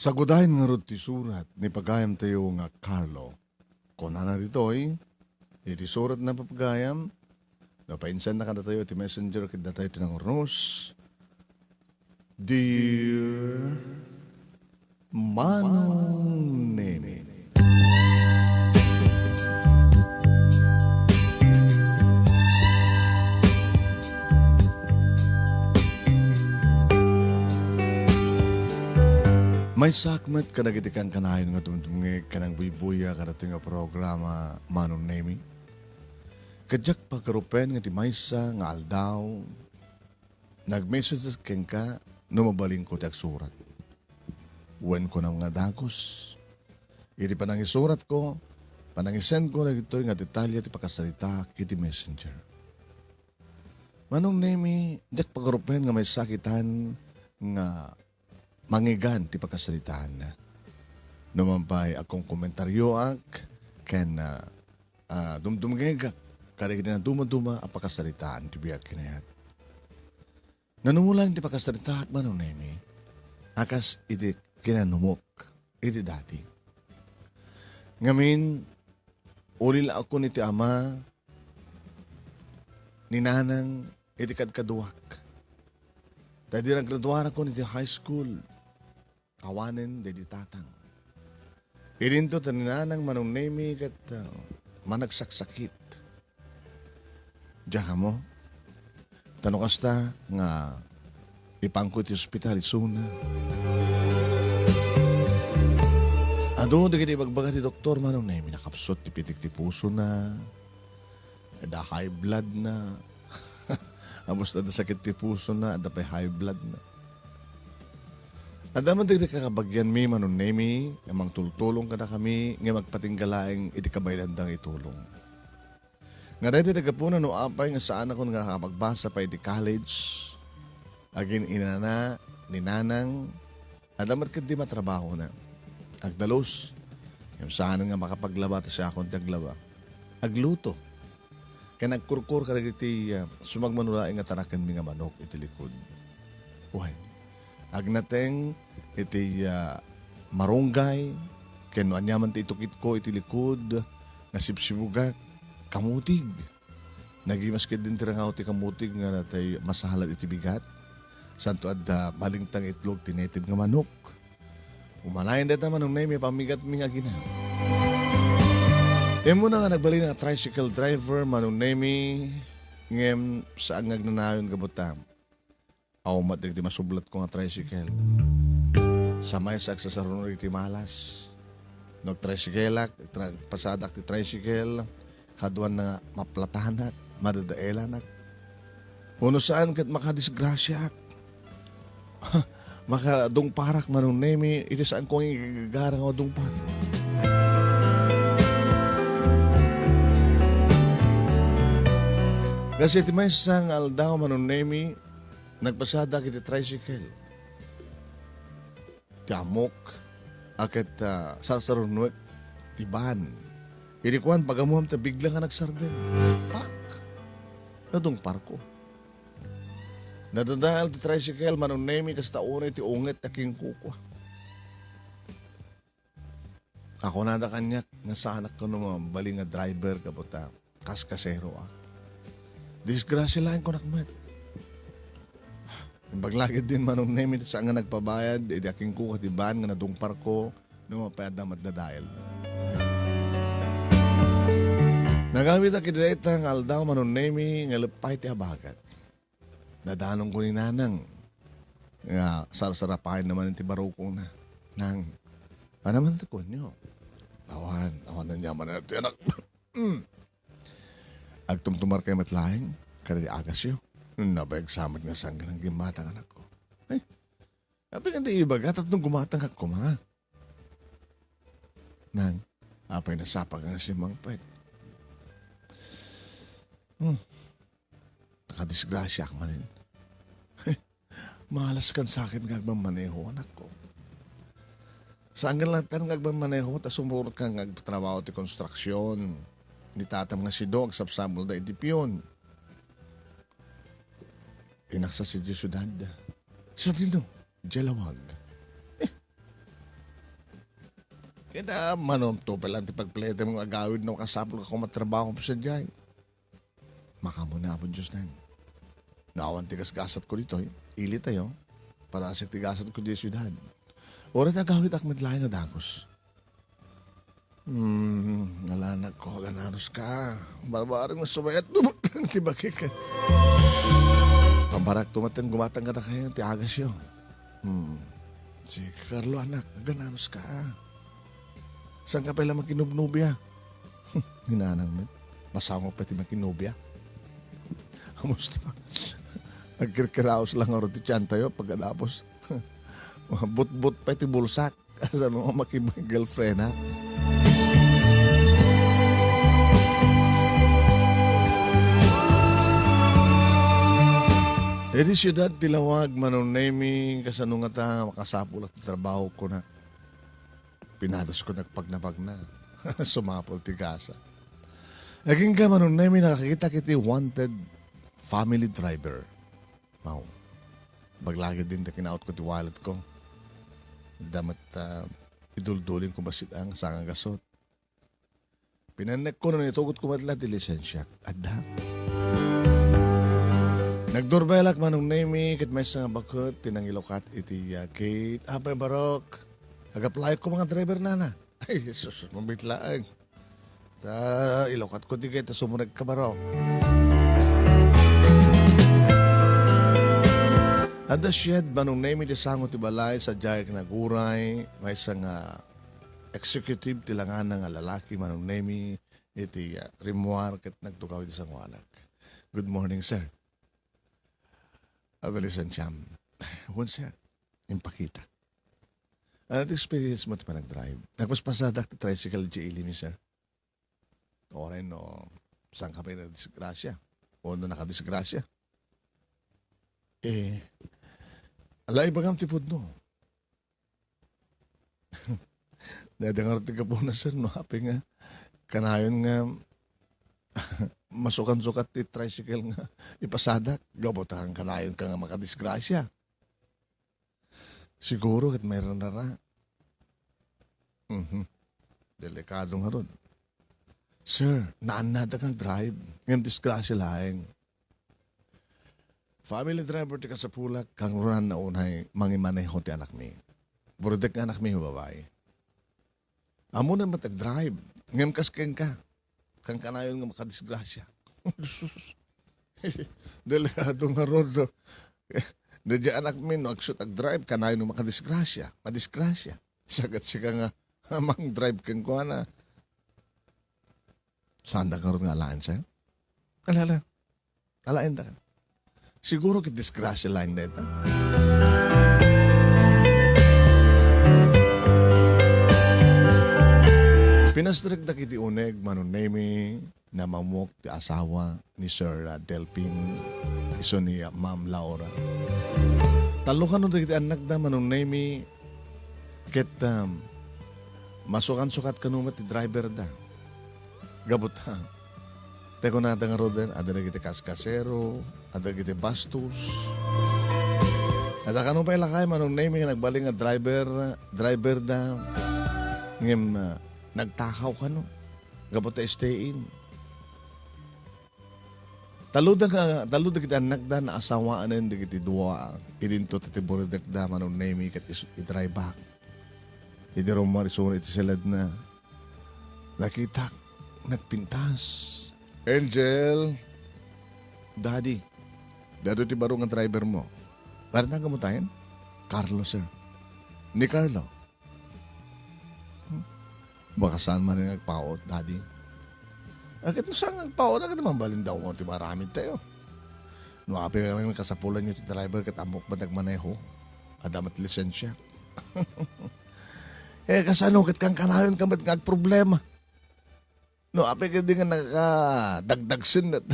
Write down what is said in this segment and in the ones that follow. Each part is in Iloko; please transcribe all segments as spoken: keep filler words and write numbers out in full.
Tagudayen ngarud ti surat ni pagayamtayo nga Carlo. Kunana ditoy, iti suratna, papagayam, napainsanna kadatayo iti messenger ket datayo ti nangurnos, Dear Manong Nemi. Maysaak met kadagiti kankanayon nga dumdumngeg ken agbuybuya kadatoy nga programa, Manong Nemi. Ket diak pagarupen nga ti maysa nga aldaw, nag-message kenka no mabalinko ti agsurat. Wen kunam nga dagus. Iti panangisuratko, panangisendko dagitoy nga detalye ti pakasaritaak iti messenger. Manong Nemi, diak pagarupen nga maysakitan nga mangigan ti pakasaritaanna. No man pay agkomkomentarioak ken, ah, ah, dumdumngegak kadagiti nadumaduma a pakasaritaan ti biag kinayat. Nanumolaeng ti pakasaritaak, Manong Nemi, a kas iti kinanumok iti dati. Ngamin, ulilaakon iti ama ni nanang iti kadkaduak. Ta idi naggraduarakon iti high school, awanen daydi tatang. Idinto ta ni nanang, Manong Nemi, ket, ah, managsaksakit. Diak ammo. Ta no kasta nga ipanko iti ospital isuna. Adu dagiti ibagbaga ti doktor, Manong Nemi, nakapsut ti pitik ti pusona. Adda high blood na. Amus adda sakit ti pusona, adda pay high blood na. Adda man dagiti kakabagianmi, Manong Nemi, nga mangtultulong kadakami, nga magpatingga laeng iti kabaelandan nga itulong. Nga daytoy ti gapuna no apay nga saanakon nga nakapagbasa pay iti college, agin-inana ni nanang, adda met ketdi matrabahona. Agdalus, ngem saanen nga makapaglaba ta siakon ti aglaba. Agluto. Ken agkurkur kadagiti, ah, sumagmamano laeng nga tarakenmi nga manok iti likud. Wen, agnateng iti, ah, marunggay, ken no aniaman ti itukitko iti likud nga sibsibugak, kamutig. Nagimas ketdin ti rangaw ti kamutig nga natay masalad iti bigat. Santo adda malingtang itlog ti native nga manok. Umalayen dayta, Manong Nemi, pammigatmi nga agina. Immuna nga nagbalin a tricycle driver, Manong Nemi, ngem saan nga agnanayon gapu ta. Awan met dagiti masublatko nga tricycle. Sa maysa agsasarunod iti malas. No agtricycleak, nagpasadak ti tricycle, kaduan nga maplatanak, madadaelanak. Wenno saan ket makadisgrasiaak. Makadungparak, Manong Nemi, iti saanko nga igagara nga madungpar. Kas iti maysa nga aldaw, Manong Nemi, nagpasadak iti tricycle ti ammok a ket, ah, sarsarunoek ti van. Idi kuan, pagamuam ta bigla nga nagsardeng. Pak! Nadungparko. Nadadael ti tricycle, Manong Nemi, kasta unay ti unget a kinkukua. Kunada kaniak nga saanak kano nga bali nga driver gapu ta kaskaseroak. Disgrasia laeng, kunak met. Imbag la ketdin, Manong Nemi, saan nga nagpabayad iti akinkukua ti van nga nadungparko no mapay adda met dadael. Nagawidak iti dayta nga aldaw, Manong Nemi, nga leppay ti abagat. Nadanongko ni Nanang nga sarsarapaenna manen ti barukongna. Nang, ania man ti kuanyo? Awan, awan aniaman ti anak. Mm. Agtumtumarkayo met laeng kadagiti agasyo. Nabayag sa met nga sangkan nga gimmatang anakko. Ay, apay nga di ibaga, tapno gumatangak koma. Nang, apay nasapa nga si Mang Pet? Hmm. Nakadisgrasiaak manen. Malas kan sakit nga agmammaneho, anakko. Saan nga lantan nga agmammaneho, ta sumurot ka nga agtrabaho ti konstruksyon. Ni tatam nga sido, agsapsapulda iti pion. Inaksa sidi siudad. Sadino? Diay lawag. Eh, Ket, ah, manumtupay lang ti pagplaytem nga agawid no kasapul nga koma trabaho sadiay. Makaammo ni Apo Dios, Neng. No awan ti gasgasatko ditoy, ili tayo, parasek ti gasatko diay siudad. Uray ti agawidak met laeng a dagus. Hmm, alanakko, agananuska. Barbareng nga sumayat, dubot lang ti bakik. Pamparakto met ten gumatang kadakayo ti agasyo. Hmm. Si Carlo, anak, agananuska. Saan ka pay la makinubnubia? Hinanang met. Masangop pay ti makinubia. Kamusta? Agkirkiraos lang ngarud ti tiantayo pagkadapos. Butbot pay ti bulsak. Kasano nga makibay girlfriend, ha? Iti siudad ti lawag, Manong Nemy, kasano ngata makasapulak ti trabaho ko na? Pinadasko nagpagnapagna. Sumapul ti gasa. Agingga, Manong Nemy, nakakitak iti wanted family driver. Mao. Baglagid din ta kinautko ti wallet ko. Adda met, ah, iduldulin ko bassit ang sanga gasot. Pinannekko no naitugot ko met la ti lisensiak. Adda. Nagdurbelak, Manong Nemy, ket maysa nga baket ti nangilukat iti, ah, gate. Apay, barok. Agaplayek ko mga driver nana. Ay, Jesus, mabitlaeng. Ta, ilukat ko di kay ta sumurek ka baro. Adda siyad, Manong Nemy, ti sango ti balay, sadiay ket naguray, maysa nga executive ti langana nga lalaki, Manong Nemy, iti, ah, rimmuar ket nagtugaw iti sangoanak. Good morning, sir. Adolescent Siam. Wen, sir. Impakita. Ano ti experience mo ti panagdrive? Nagpaspasadak ti tricycle iti ili mi, sir. Oray no, saan ka pay nadisgrasya? O no nakadisgrasya? Eh, ala, ibagam ti pudno. Dada nga ti gapuna, sir, no? Apay nga, kanayon nga, masukan-sukat ti tricycle nga ipasadak. Gapu ta kanayon ka nga makadisgrasya. Siguro ket mayroon na ra. Mhm. Delikado ngarud. Sir, naannadak nga drive. Ngem disgrasya laeng. Family driver ti kasapulak, kangrunan na unay mangimaneho ti anakmi. Burutek nga anakmi, babai. Ammona met agdrive, ngem kas kenka, kankanayon nga makadisgrasya. Jesus. Delikado ngarud. Daydiay anakmi, no agsu't agdrive, kanayon nga makadisgrasya. Madisgrasya. Sagat sika nga, mangdrive kenkuana. Saanda ngarud nga alaen, sir? Ala, ala. Alaen da. Siguro ket disgrasya laeng dayta. Pinasdrek dagiti uneg, Manong Nemy, namamuek ti asawa ni Sir, ah, Delpin, isu ni, ah, Ma'am Laura. Tallo kano dagiti annakda, Manong Nemy, ket, um, masukan-sukat kano met ti driver da. Gapu ta, ti kunada ngaruden, adda dagiti kaskasero, adda dagiti bastos. Adda kano pay lakay, Manong Nemy, nga nagbalin nga driver, driver da. Ngem, ah, nagtakaw kano. Gapu ta stay in. Tallo da nga, tallo dagiti annakda naasawaanen dagiti dua. Idinto ti buridekda, Manong Nemy, ket is-, idrive back. Idi rummuar isuna iti siledna, nakitak, nagpintas. Angel! Daddy, daytoy ti baro nga driver mo. Marita nga mutayen? Carlo, sir. Ni Carlo? Hmm? Baka saan man nga agpaut, Daddy? Agit no saan nga agpaut, agit mabalin daw ti maramid tayo. No apay nga lang kasapulan nyo ti driver ket ammok met agmaneho. Adda met lisensya. Eh, kasano ket kankanayon ka met nga agproblema? No apay ket di nga nakadagdagsen met.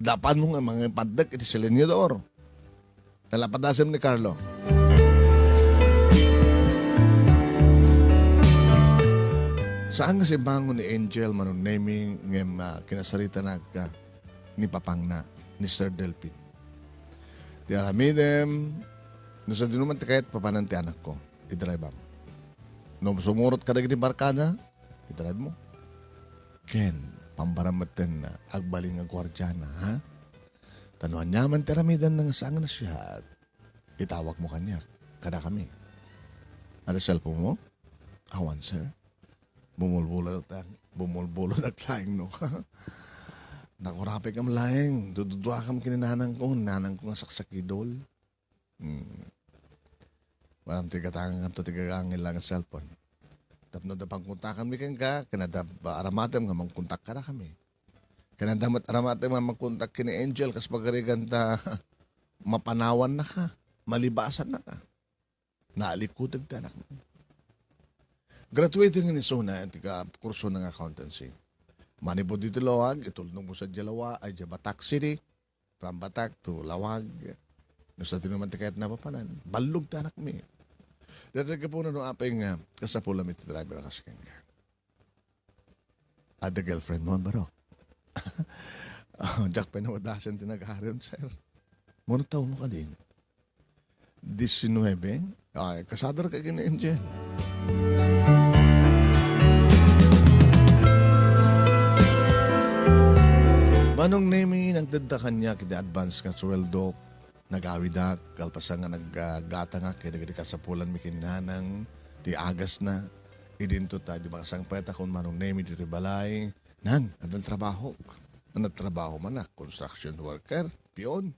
Dapan mo nga mangipaddek iti silinyador. Nalapadasem ni Carlo. Saan nga simmango ni Angel Manong Nemy ngem, ah, kinasarita na agka ni papangna ni Sir Delpin. Ti aramidem, no sadino man ti kayat papanan ti anakko, idraybam. No sumurot ka dagiti barkada, itedmo. Ken, pambaram metten nga agbalin nga guardiana, ha? Ta no aniaman ti aramidanna nga saan nga siak, itawagmo kaniak, kadakami. Adda cellphone mo? Awan, sir. Bumulbulodak, bumulbulodak laeng, no? Nakurapikam laeng, dududuakam ken ni nanangko, nanangko nga saksakidol. Hmm. Awan ti gatanganto ti gagaangin laeng a cellphone. Tapno adda pangkontakanmi kenka, ken adda aramatem nga mangkontak kadakami. Ken adda met aramatem nga mangkontak ken ni Angel, kas pagarigan ta mapanawannaka, malibasannaka. Naalikuteg ti anakmi. Graduating ni Sona iti ka-, kurso nga accountancy. Manipud iti lawag, itulnogmo sadiay lawa-, ay, diay Batac City, from Batac to Laoag. No sa tinuman ti kayat napapanan, ballog ti anakmi. Daytoy gapuna no apay nga kasapulam iti driver a kas kenka. Adda girlfriend mo, barok? Oh, diak pay nawadasen ti nagarion, sir. Mano taonmo kadin? Diecinueve? Ay, kasadar ka ken ni Angel. Manong Nemi, nagdedda kaniak iti advance nga suweldok. Nagawidak, kalpasan nga naggatangak kadagiti kasapulanmi ken ni Nanang, ti agasna. Idinto ta, idi makasangpetak ken Manong Nemi ditoy balay, "Nang, addan trabahok." Addan trabahom, anak? Construction worker, peon,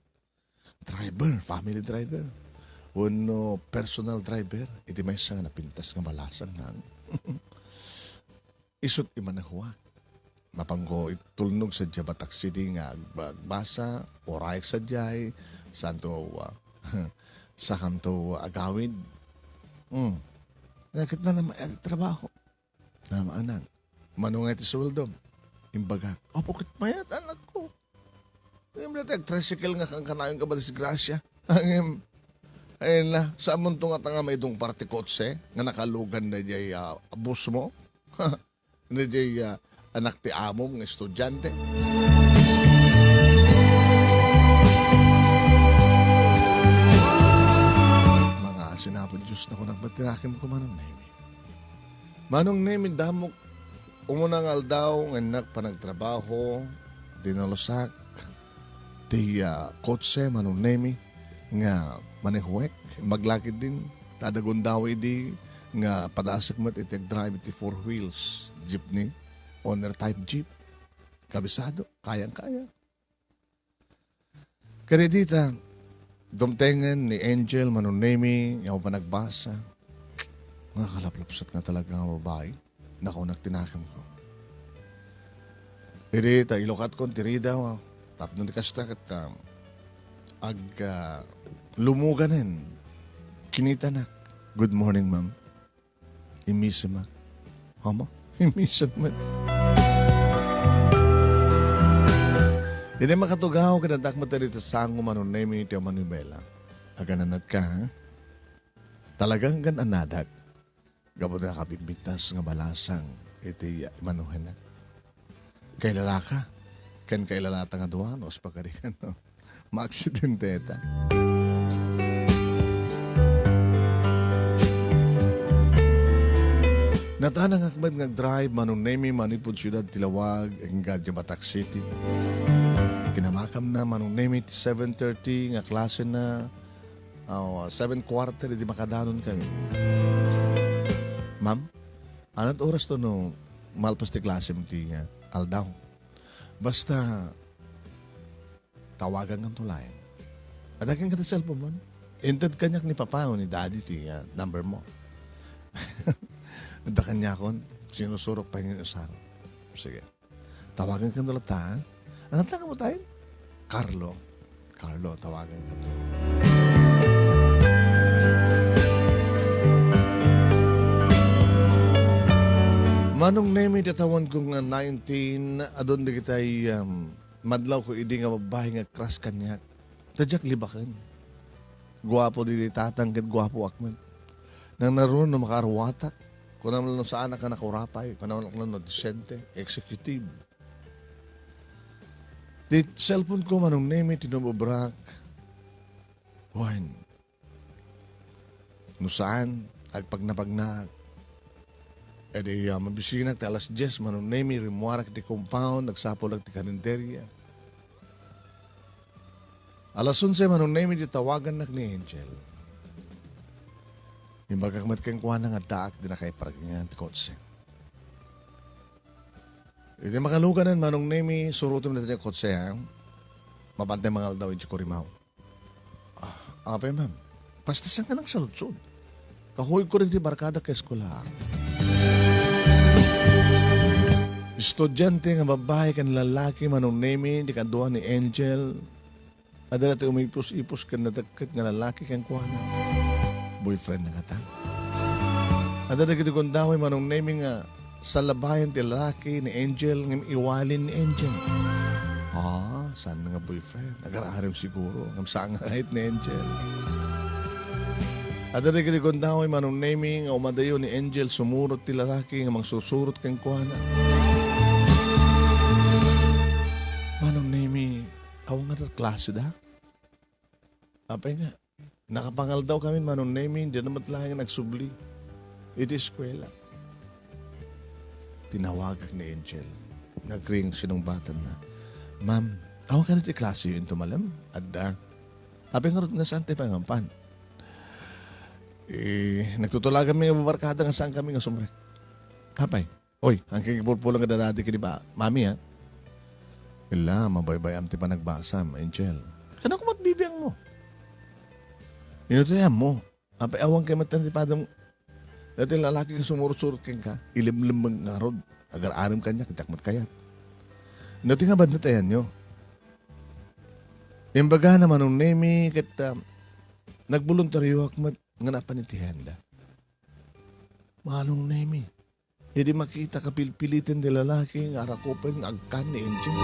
driver, family driver, wenno personal driver iti maysa nga napintas nga balasang, Nang. Isu't imanehoak. Mapanko itulnog sadiay Batac City nga ag-, agbasa, uraek sadiay, saanto, ah, saanto agawid. Hmm. Ket namayat ti trabaho. Namaan, Nang. Mano nga iti sueldom? Imbagak. Apo, ket mayat, anakko. Ngem dayta, tricycle nga kankanayon ka, madisgrasya. Ngem, ay na, saanmonto ngata nga maidong parti kotse nga nakalugan daydiay, ah, bus mo? Daydiay, ah, anak ti amom nga estudiante. Mga asin, Apo Dios, nakunak met ti nakemko, Manong Nemi. Manong Nemi, damok umuna nga aldaw nga innak panagtrabaho, dinalusak ti, ah, kotse, Manong Nemi, nga manehuek, imbag la ketdin, ta adda gundaway idi nga padasek met iti agdrive iti four wheels, jeepney, owner type jeep. Kabisado, kayang-kaya. Ket idi ta, dumtengen ni Angel, Manong Nemi, nga panagbasa. Nga kalaplapsat nga talaga nga babai. Nakunak ti nakemko. Idi ta ilukatkon ti ridaw, tapno di kasta ket, ah, ag-, ah, lumuganen. Kinitanak. "Good morning, ma'am." Immisem a. Ama, immisem met. Idi makatugaw, kinaddak met dagiti sango, Manong Nemi, ti manibela. Agananatka, ha? Talaga nga agananadak. Gapu ta nakabigbigtas nga balasang iti imanuhenna. Kailalaka, ken kailalata nga dua, no, as pagarigan, no? Maaksidenteta. Natanangak met nga agdrive, Manong Nemi, manipud siudad ti Laoag, hangga Batac City. Kinamakamna, Manong Nemi, ti seven thirty nga klasena, aw, seven quarter, idi makadanon kami. "Ma'am, anat oras to no malpas ti klasem ti, ah, aldaw?" Basta, tawagan kanto laeng. Adda kenka ti cellphone mo? Inted kaniak ni Papa o ni Daddy ti, ah, number mo. Adda kaniakon, sinusurok pay nga usar. Sige. Tawagan kanto latta, ha? Anat lang mo tayo? Carlo. Carlo, tawagan kanto. Manong Nemi, ti tawenko nga nineteen, adun dagitay, um, madlawko idi nga babbai nga crush kaniak. Ta diak libaken. Guapo didi tatang ket guapoak met. Nang narun no makaarwatak, kunam no saanak a nakurapay, kunam no disente, executive. Ti cellphone ko, Manong Nemi, ti nabubrak. Wen, no saan, agpagnapagnaak. Idi, ah, mabisinak ti alas dies, Manong Nemi, rimmuarak iti compound, nagsapulak ti karinderya. Alas onse, Manong Nemi, ti tawagannak ni Angel. Imbagak met kenkuana nga addaak iti nakaiparkingan ti kotse. Iti makaluganan, Manong Nemi, surotem daytoy a kotse, ha? Mapantay mangaldaw iti Kurimaw. Ah, apay, ma'am. Pastasan ka nagsaludsod. Kahuyogko dagiti barkadak ket eskwelaak. Estudiante nga babbai ken lallaki, Manong Nemi, ti kadua ni Angel. Adda daytoy umipus-ipus ken nadekket nga lallaki kenkuana. Boyfriend na ngata. Adda dagiti gundaway, Manong Nemi, nga salabayan ti lalaki ni Angel ngem iwalin ni Angel. Ah, saan nga boyfriend? Agar-arim siguro. Ngem saan nga kahit ni Angel. Adda dagiti gundaway, Manong Nemi, nga umadayo ni Angel sumurot ti lalaki nga mangsursurot kenkuana. Manong Nemi, awan nga klase da? Apay nga, nakapangaldaw kami, Manong Nemi, dina met laeng nagsubli iti eskuela. Tinawagak ni Angel. Nagring sinungbatanna. "Ma'am, awan kadi ti klase yo inton malem?" "Adda." "Apay ngarud nga saan ti pangampan?" "Eh, nagtutulagan mi nga barkada nga saan kami nga sumrek." "Apay?" "Oy, ang kikipulpulang nga dadadi kini ba, mami, ha? Ila, mabaybay-am ti panagbasam, Angel. Kano koma ti bibiangmo? Ino ti ayanmo? Apay awan kay met ti padam dati lalaki nga sumurot-surot kenka? Ilemlem ngarud. Agar-arim kaniak, diak met kayat. No ti nga badna ti ayanyo?" Imbagana, Manong Nemi, ket, ah, nagboluntaryoak met nga napan iti henda. Manong Nemi, idi makita ka pilpiliten ti lalaki nga arakupen nga agkan ni Angel.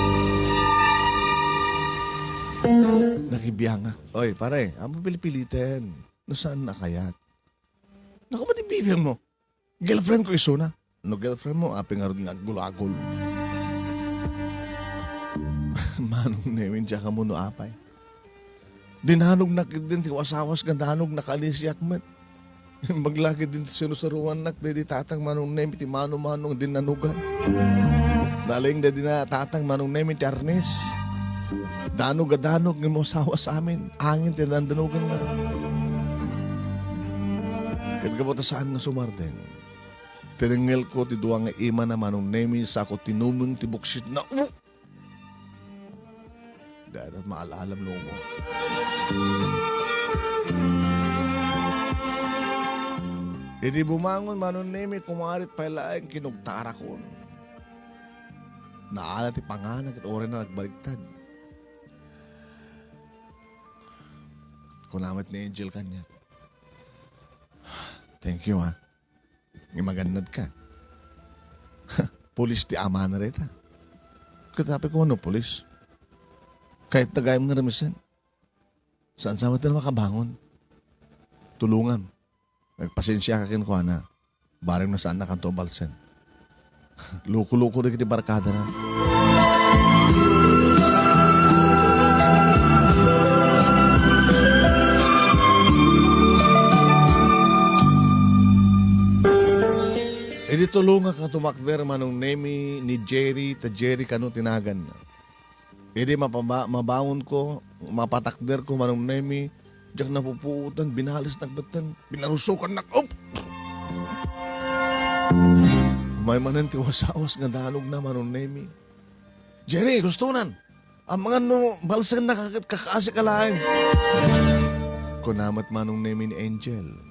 Nakibiangak. "Oy, pare, awan pilpiliten. No saan a kayat?" "Naku, madi bibiangmo. Girlfriend ko isuna." "No girlfriend mo, apay ngarud nga agul-agul?" Manong Nemi, diak ammo no apay. Dinanognak ketdin ti wasawas nga danog, nakalisiak met. Imbag la ketdin ti sinusaruannak daydi tatang, Manong Nemi, ti mano-mano nga dinnanugan. Nalaing daydi na tatang, Manong Nemi, ti arnes. Danog a danog nga wasawas amin. Angin ti dandanoganna. Ket gapu ta saan nga sumardeng, tinengngelko ti dua nga imana, Manong Nemi, sako tinumeng ti buksitna. Umo! Dayta maalam no mo. Idi bumangon, Manong Nemi, kumarit pay laeng kinugtarakon. Naala ti pangana ket uray na nagbaliktad. Kuna met ni Angel kaniak, "Thank you, ha. Nga magannad ka." Pulis ti amana dayta. Ket apay koma no pulis? Kayat ta gayam nga remesen. Saan sa met makabangon? Tulongam. Nagpasensiaka kenkuana. Barem no saan nakanto balsen. Loko-loko dagiti barkadana. Idi tulongak nga tumakder, Manong Nemi, ni Jerry, ta Jerry kano ti naganna. Idi mapaba-, mabangonko, mapatakderko, Manong Nemi, diak napupuotan, binalesnak betten, binarusokannak, op! Umay manen ti wasawas nga danogna, Manong Nemi. "Jerry, gustonan! Amangan no balsennak ket kakaasika laeng." Kuna met, Manong Nemi, ni Angel.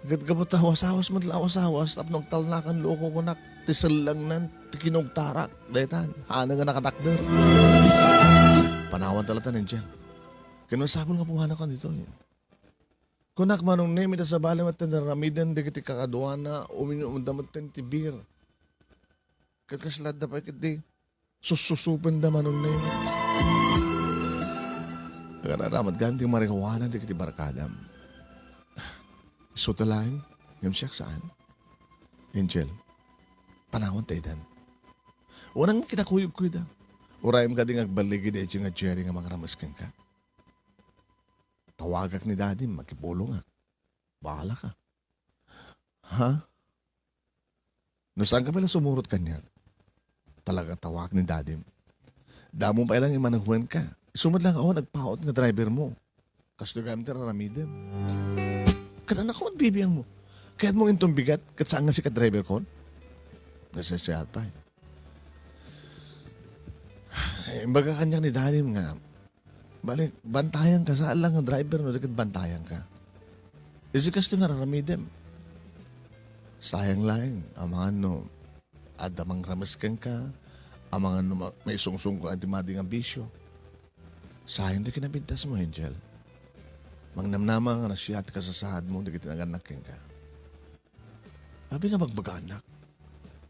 Ket gapu ta wasawas met la wasawas tapno agtalnakan loko kunak ti sellengnan ti kinugtarak daytan. Haan nga nakatakder. Panawan ta latan, Angel. Ket masapul nga pumanakan ditoy. Kunak, Manong Nemi, ta sabali met ti aramiden dagiti kakaduana, uminomda met ti beer. Ket kasla adda pay ketdi sussusupenda, Manong Nemi. Agar-aramat gayam ti marihuana dagiti barkadam. Isu ta laeng, ngem siak saan. Angel, panawan ta idan. Unang kinakuyogko ida. Urayem kadi nga agbaligi daydi nga Jerry nga mangarames kenka. Tawagak ni Daddy, makipulongak. Bahala ka. Ha? No saanka pay la sumurot kaniak, talaga tawag ni Dadim. Damo pay lang imanagwenka. Isu met lang awan agpaut nga driver mo. Kastoy gayam ti raramidem. Ket annakon bibiangmo. Kayatmo inton bigat, ket saan nga sika driver kon? Nasisiat pay. Eh, imbaga kaniak ni Dadim nga, balik, bantayanka, saan lang nga driver no di ket bantayanka. Iti kastoy nga raramidem. Sayang laeng, amangan no adda mangrames kenka, amangan no ma-, maisungsongko iti madi nga bisio. Sayang ti kinapintasmo, Angel. Mangnamnama nga nasiat ti kasasaadmo dagiti nagannak kenka. Abi nga bagbagaannak.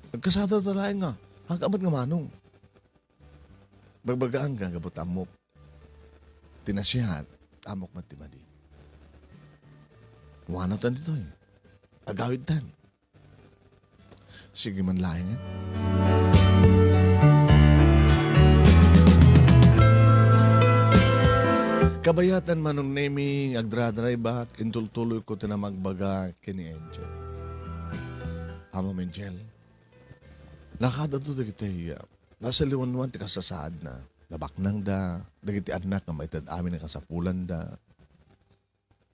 Nagkasada ta laeng nga, haanka met nga manong. Bagbagaanka gapu ta ammok ti nasiat, ammok met ti madi. Wanawtan ditoy. Agawidtan. Sige man laengen. Kabayatan, Manong Nemi, agdra-driveak, intultuloyko ti namagbaga ken ni Angel. Ammom, Angel, nakadto dagiti, ah, nasaliwanwan ti kasasaadna. Nabaknangda, dagiti annak nga maited amin nga kasapulanda.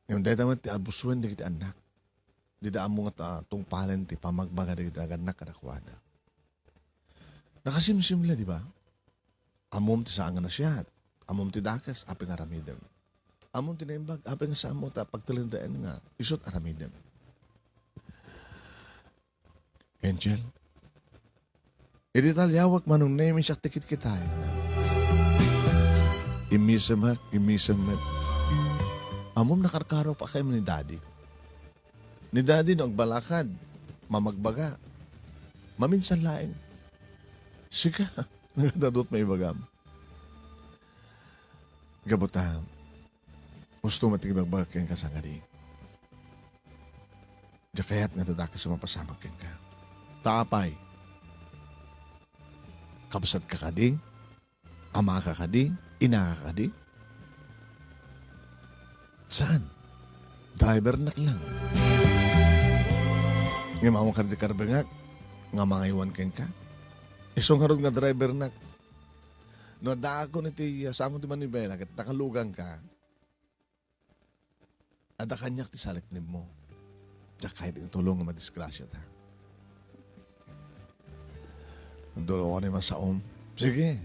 Ngem dayta met ti abusuen dagiti annak. Dida ammo nga ta-, tungpalen ti pamagbaga dagiti nagannak kadakuada. Nakasimsim la, di ba? Ammom ti saan nga nasiat. Ammom ti dakes, apay nga aramidem. Ammom ti naimbag, apay nga saanmo ta pagtalinaed nga isut' aramidem. Angel, idi taliawek, Manong Nemi, siak ti kitkitaenna. Immisemek, immisem met. Ammom, nakarkaro pa kayat ni Daddy. Ni Daddy no agbalakad, mamagbaga. Maminsan laeng. Sika, nagadadot maibagam. Gapu ta, gusto met ti ibagbaga kenka sangadi. Diak kayat nga adda dakes a mapasamak kenka. Ta apay? Kabsatka kadi? Amaka kadi? Inaka kadi? Saan? Drivernak lang. Ngem awan kadi karbengak nga mangaywan kenka. Isu ngarud nga drivernak. No addaakon iti, ah, sango ti manibela ket nakalugangka, adda kaniak ti saliknibmo. Diak kayat nga tulong nga madisgrasiata. Dulongan ni masaom. Sige.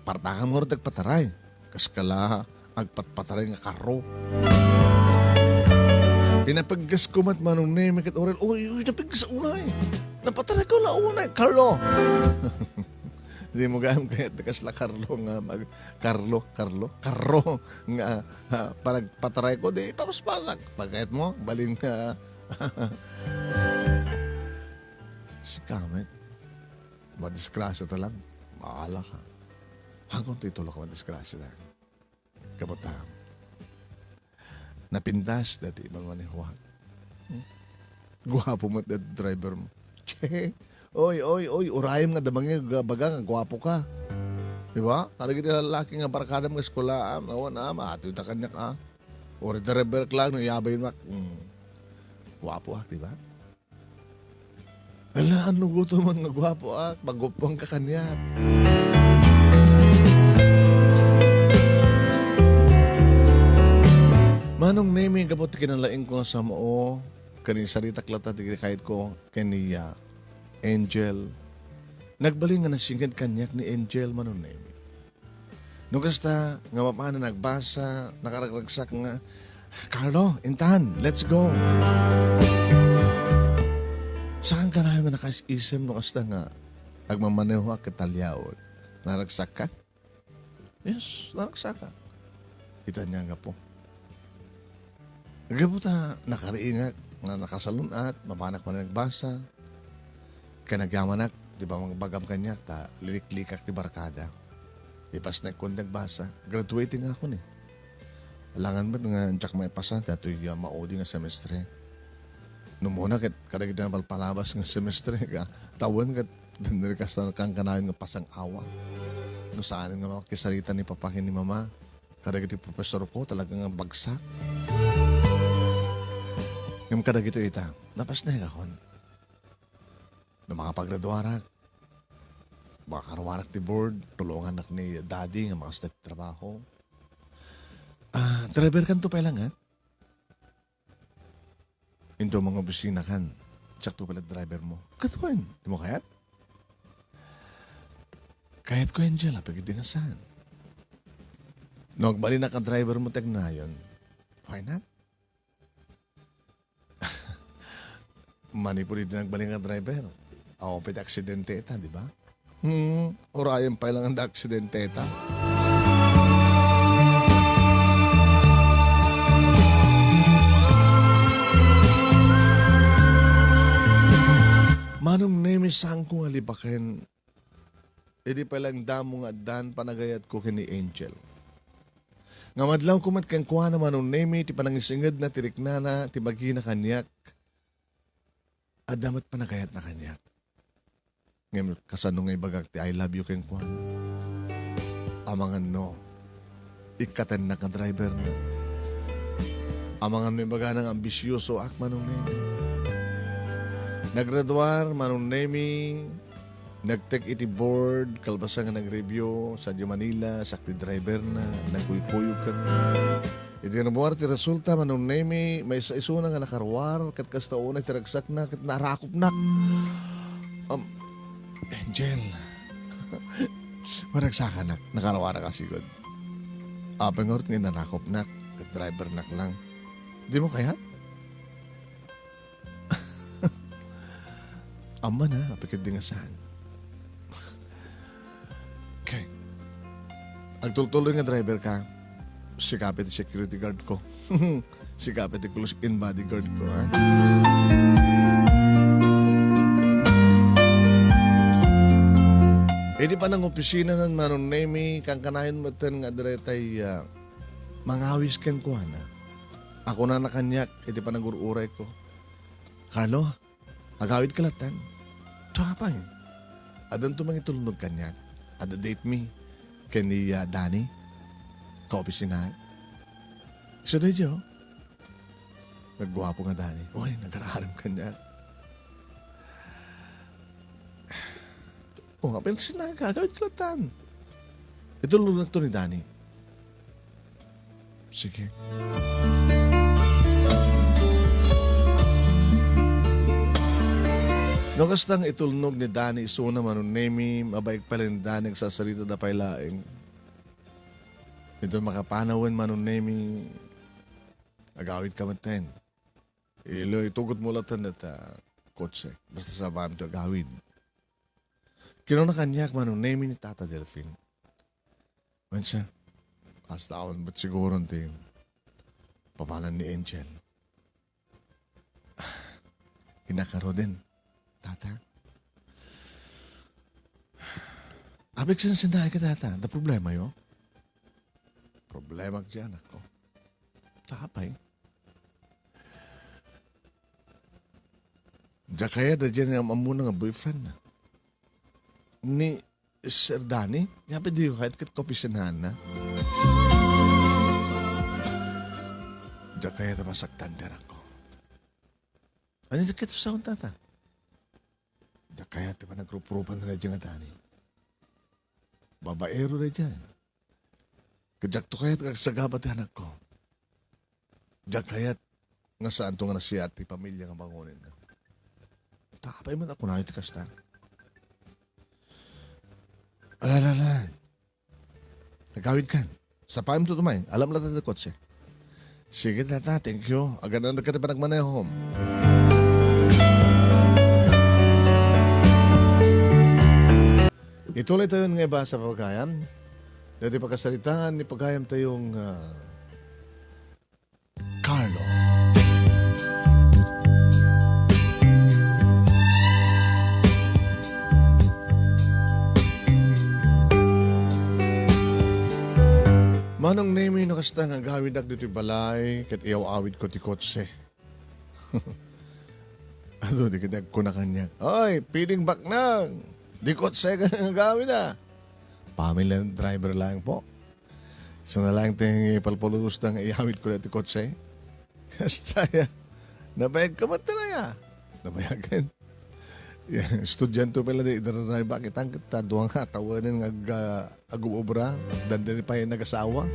Partakam ngarud ti agpataray. Kas kala agpatpataray nga karro. Pinapiggesko met Manong Nemi ket Orel. Uy, uy, napigges unay. Napataray ko la unay, Carlo. Di mo gayam kayat ti kasla Carlo nga mag-, Carlo, Carlo, Carlo nga, ha, panagpataray ko, di papaspasak. Pagkayat mo, balin nga. Sika met. Madisgrasiata lang. Bahala ka. Haanko ti itulok a madisgrasiata. Kabataan. Napintas daytoy mamanehuak. Hmm? Guapo met daytoy driver mo. Che! Oy, oy, oy, urayem nga adda mangibaga nga guapo ka. Di ba? Kadagiti lalaki nga barkadam nga eskuelaam, awan a, maatoy ta kaniak a. Uray driver lang no iyabaynak. Hmm. Guapo a, di ba? Ala, no gutom man nga guapo, ah, magupuan ka kaniak. Manong Nemi, gapu ti kinalaing ko nga samo, ken isaritak latta ti kayat ko ken ni, ah, Angel. Nagbalin nga nasinged kaniak ni Angel, Manong Nemi. No kasta nga mapanan agbasa, nakaragragsak nga, "Carlo, intan, let's go!" Saan kanayon nga nakaisem no kasta nga agmamanehoak ket taliawen? Naragsakka? Yes, naragsakak. Ita niya nga po. Gapu ta nakariingak nga nakasalun-at, mapanak man nagbasa. Ken agyamanak, di ba, magbagam kaniak, ta liliklikak ti barkada. Ipasnek kon ti agbasa. Graduating ako ni. Alangan met nga diak maipasa, ta itoy, ah, maudi nga semestre. No muna ket, kadagiti napalpalabas nga semestre, ka, tawen ket, dandani kasta kankanayon nga pasang-awa. No saan nga makisarita ni Papa ken ni Mama. Kadagiti profesor ko, talaga nga bagsak. Ngem kadagitoy ita, napasnek akon. No makapagraduarak, makakarwarak ti board, tulongannak ni Daddy nga makasta ti trabaho. Ah, driver kanto pay lang, ha? Into mga opisina kan, sakto pala driver mo. Kaduan, di mo kayat? Kayat ko, Angel, apay ket di nga saan. No, agbalin a driver mo, tagnayon. Why not? Manipud iti nagbalin nga driver. Awan pay ti aksidente ita, di ba? Hmm, urayen pay lang anda aksidente ita. Manong Nemi, saanko nga lipaken. Idi pay lang damo nga addan panagayatko ken ni Angel. Nga madlawko met kenkuana, Manong Nemi, ti panangisingedna ti riknana, ti bagina kaniak. Adda met panagayatna kaniak. Ngem kasano nga ibagak ti I love you kenkuana? Amangan no, ikkatennak nga driverna. Amangan no ibagana nga ambisiosoak, Manong Nemi. Nagraduar, Manong Nemi. Nagtek iti board, kalpasan nga nag-review, sadiay Manila, siak ti driverna, nagkuykuyog kaniak. Idi nabuar ti resulta, Manong Nemi, maysa isuna nga nakaruar, ket kasta unay ti ragsakna, ket narakopnak. Um, Angel, maragsakanak, nakaruarak a sigud. Apay ngarud nga narakopnak, ket drivernak lang. Di mo kayat? Ammana, apay ket di nga saan. Okay. Agtultuloy nga driver ka, sika pay ti security guard ko. Sika pay ti close-in bodyguard ko, ha? Idi panangopisinanan, Manong Nemi, kankanayon metten nga adda daytay, ah, mangawis kenkuana. Kunana kaniak, idi panagur-urayko, "Carlo, agawidka lattan." Apay, addanto mangitulnog kaniak. Adda date mi ken ni, ah, Danny. Kaopisinaak. Isu daydiay, oh. Nagguapo nga Danny. Uy, nagararem kaniak. Oh, apay, sinaga, agawidka lattan. Itulnognak to ni Danny. Sige. No kasta nga itulnog ni Danny isuna, Manong Nemi, mabaig pay ni Danny agsasarita da pay laeng. Ito makapanawen, Manong Nemi, agawidka metten. Ilo, itugot mo latta dayta kotse. Basta sabaem ti agawid. Kinuna kaniak, Manong Nemi, ni Tata Delfin. Wen, sir, hasta awan met siguro ti papanan ni Angel. Innak ngaruden, Tata. Apay, sinsinnaay ka, Tata. Adda problemayo? Problema ti anakko. Apay? Diak kayat daydiay nga ammona nga boyfriend na. Ni Sir Danny, nga pwede kayo kahit kat kaopisinahan na. Diak kayat a masaktan ti anakko. Ania ti kayat a sawen, Tata? Diak kayat ti panagrup-rupan na daydiay nga Danny. Babaero daydiay. Ket diakto kayat nga agsagaba ti anakko. Diak kayat nga saanto nga nasiat ti pamilia nga bangonen. Ta apay met a kunayo ti kasta. Ala, ala, ala. Agawidkan. Sapaem to tumay. Alam la ta ti kotse. Sige, Tata. Thank you. Agananka ti panagmanehom. Itulay tayon nga ibasa pagayam. Dati pagkasaritaan ni pagayam tayong, ah, Carlo. Manong Nemi, no kasta nga agawidak ditoy balay, ket iyaw-awidko ti kotse. Adu, di kadi agkuna kaniak, "Oy, piling baknang! Di kotse nga agawid, ah!" Family driver lang po. Sana lang ti palpaludos na nga iyawid ko na ti kotse. Kasta ya. Nabayag ka man talaga. Nabayagan. Estudiante pay la di, idara-drive-ak, itan ket ta dua nga tawenen nga ag-, ah, agub-obra, dandani pay nagasawa.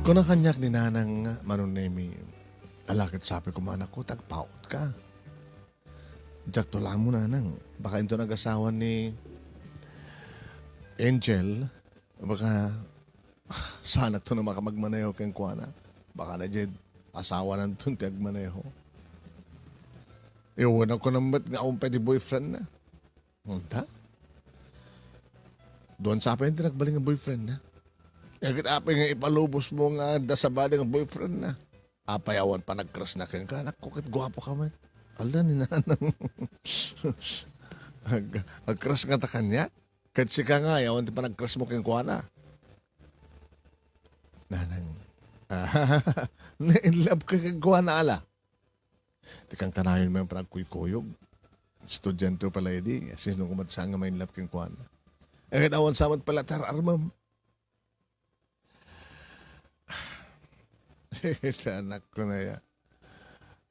Kuna kaniak ni Nanang nga, Manong Nemi, "Ala ket," sabi ko, "manakko, tagpaut ka." Diak to lamo, Nanang. Baka into nagasawa ni Angel, baka sanak to na makamagmaneho kenkuana. Baka na jay asawananton ti agmaneho. Iwanak ko na met nga awan pay di boyfriend na. Unta? Duan sa pay ti nagbalin nga boyfriend na. Ket apay nga ipalubos mo nga adda sabali nga boyfriend na. Apay awan panagcrush na kenka, anak ko, ket guapo ka met. Ala ni Nanang. Ag-, agcrush nga ta kaniak? Ket sika nga, awan ti panagcrush mo kenkuana. Nanang. Na-in love ka kenkuana, ala. Ti kankanayon mo yung panagkuykuyog. Estudiante pala idi. Sino kumat saan nga ma-in love kenkuana? Eh, ket awan sa met pala ti ar-armem. Sa anak ko na ya.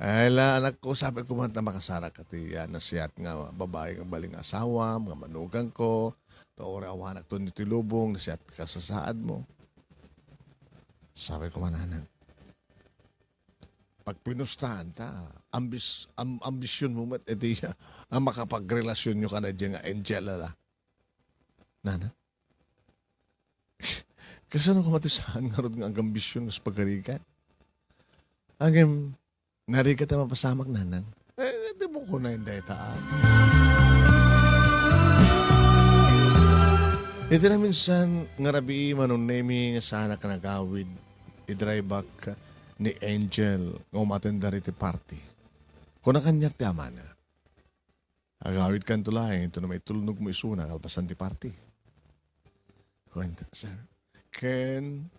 Ay la, anak ko, sabi ko man ta makasarak ka ti, ah, nasiat nga babae nga baling asawam, nga manugang ko, ta uray awanak to ni ti lubong, nasiat ka sa saad mo. Sabi ko man, anak, pagpinustaan ta, ambis-, am-, ambisyon mo met, iti, ah, ang makapagrelasyon nyo ka na dyan nga angel, ala. Nana? Kasano ka mati saan ngarud nga agambisyon nga pagarigat? Agim, narigat a mapasamak, Nanang. Eh, di mo ko na yung dayta, ah. Iti na minsan nga rabii, Manong Nemi, nga saan ka nagawid, idrive-ak ni Angel nga umatendar iti party. Kuna kaniak ti amana. Agawidkanto laeng intono maitulnog mo isuna kalpasan ti party. Kuenta, sir. Ken,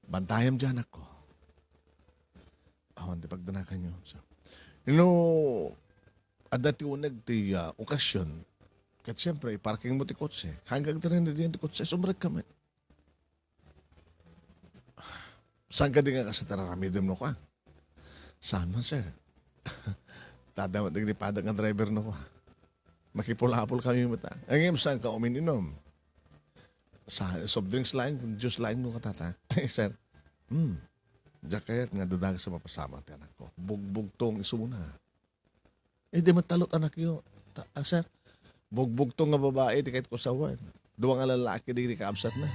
bantayam diay anakko. Awan ti pagdanakanyo, sir. No, adda ti uneg ti, ah, okasyon. Ket siyempre, iparking mo ti kotse. Hanggang ti rin ti kotse, sumrek kami. Saan kadi nga kas-, ti ar-aramidem no ka? Saan man, sir? Tada met dagiti padak nga driver no ka. Makipulapol kami met, ah. Ngem saan ka umin-inom? Sa soft drinks laeng, juice laeng no ka, tata. Ay, sir. Hmm. Diak kayat nga dadagus a mapasamak ti anakko. Bugbugto nga isuna. Eh, di matalot anakyo. Ta-, ah, sir, bugbugto nga babae ti kayatko sawen. Dua nga lalaki di, di kaabsatna.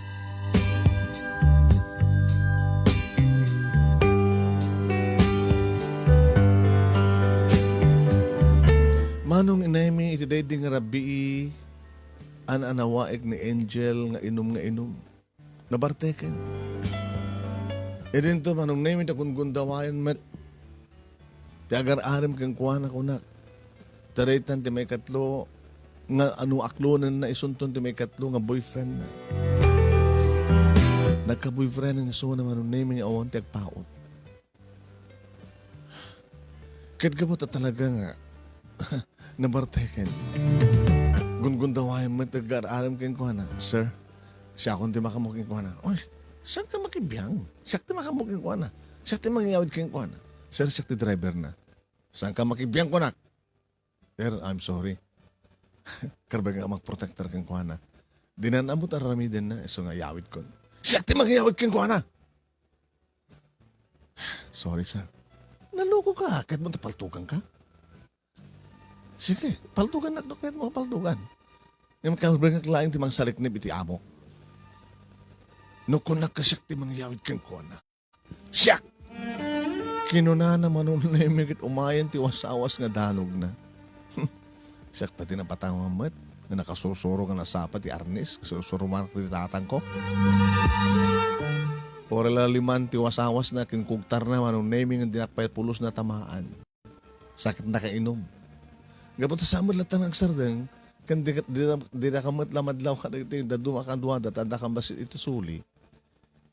Manong Nemi, iti daydi nga rabii, an-anawaek ni Angel nga inum nga inum. Nabarteken. Idinto, Manong Nemi, ta gungundawayan met ti agar-arem kenkuana, kunak. Ta daytan ti maikatlo nga anu aklonenna, isunton ti maikatlo nga boyfriendna. Nagka-boyfriend ni isuna, Manong Nemi, nga awan ti agpaut. Ket gapu ta talaga nga nabarteken. Gungundawayan met ti agar-arem kenkuana, "Sir, siakon ti makaammo kenkuana." "Oy, saan ka makibiang? Siak ti makaammo kenkuana. Siak ti mangyawid kenkuana. Sir, siak ti driver na." "Saan ka makibiang kunak?" "Sir, I'm sorry." Karbeng nga magprotektar kenkuana. Dinan ammo ti ar-aramiden na, isu nga yawid kon. "Siak ti mangyawid kenkuana!" "Sorry, sir." "Naloko ka, ket mo ta paltugan ka?" "Sige, paltugan nak no ket mo paltugan. Ngem kalbengak laeng ti mangsaliknib iti amo. No kunak a siak ti mangyawid kenkuana, siak!" Kinunana, Manong Nemi, ket umayen ti wasawas nga danogna. Siak pay ti napatangan met nga nakasursuro nga nasapa ti arnes, kasursurumanak ti tatangko. Uray la liman ti wasawasna, kinkugtarna, Manong Nemi, ngem dinak pay pulos natamaan. Sakit nakainom. Gapu ta saan met latta nga agsardeng, ken di, di, di, daka met la madlaw kadagiti dadduma a kaduada, ta adda kan bassit iti suli.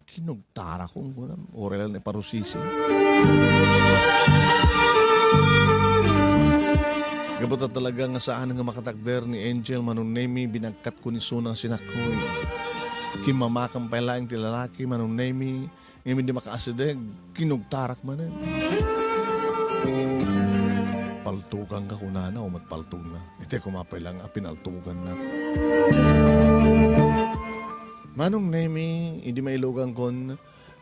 Kinugtarakon, kunam, uray la ni parusisi. Gapu ta talaga nga saan nga makatakder ni Angel, Manong Nemi, binagkat ko ni Suna sinakroy. Kimmamakan pay laeng ti lalaki, Manong Nemi, ngem idi makaasideg, kinugtarak manen. Paltugan Anggakunana o met paltogna. Iti kumapay lang a pinaltoganna. Manong Nemi, idi mailugankon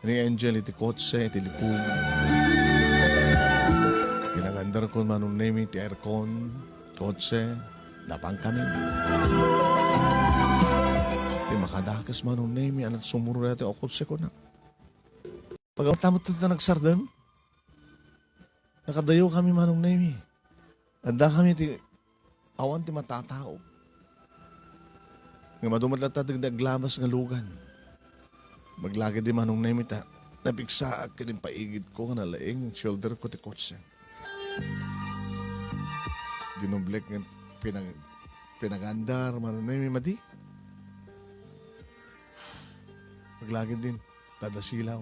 ni Angel iti kotse iti lipud. Pinangandarkon Manong Nemi ti aircon, kotse, napankami. Ti makadakes Manong Nemi, anat sumurro ti o kotse ko na. Pagawat tamot ta nagsardeng. Nakadayo kami Manong Nemi. Adda kami ti awan ti matatao. Nga madu met latta dagiti aglabas nga lugan. Maglagid di Manong Nemi ta napiksaak ken impaigid ko nga nalaing shoulder ko ti kotse. Dinublek nga pinang-, pinangandar Manong Nemi madi. Maglagid din. Kada silaw.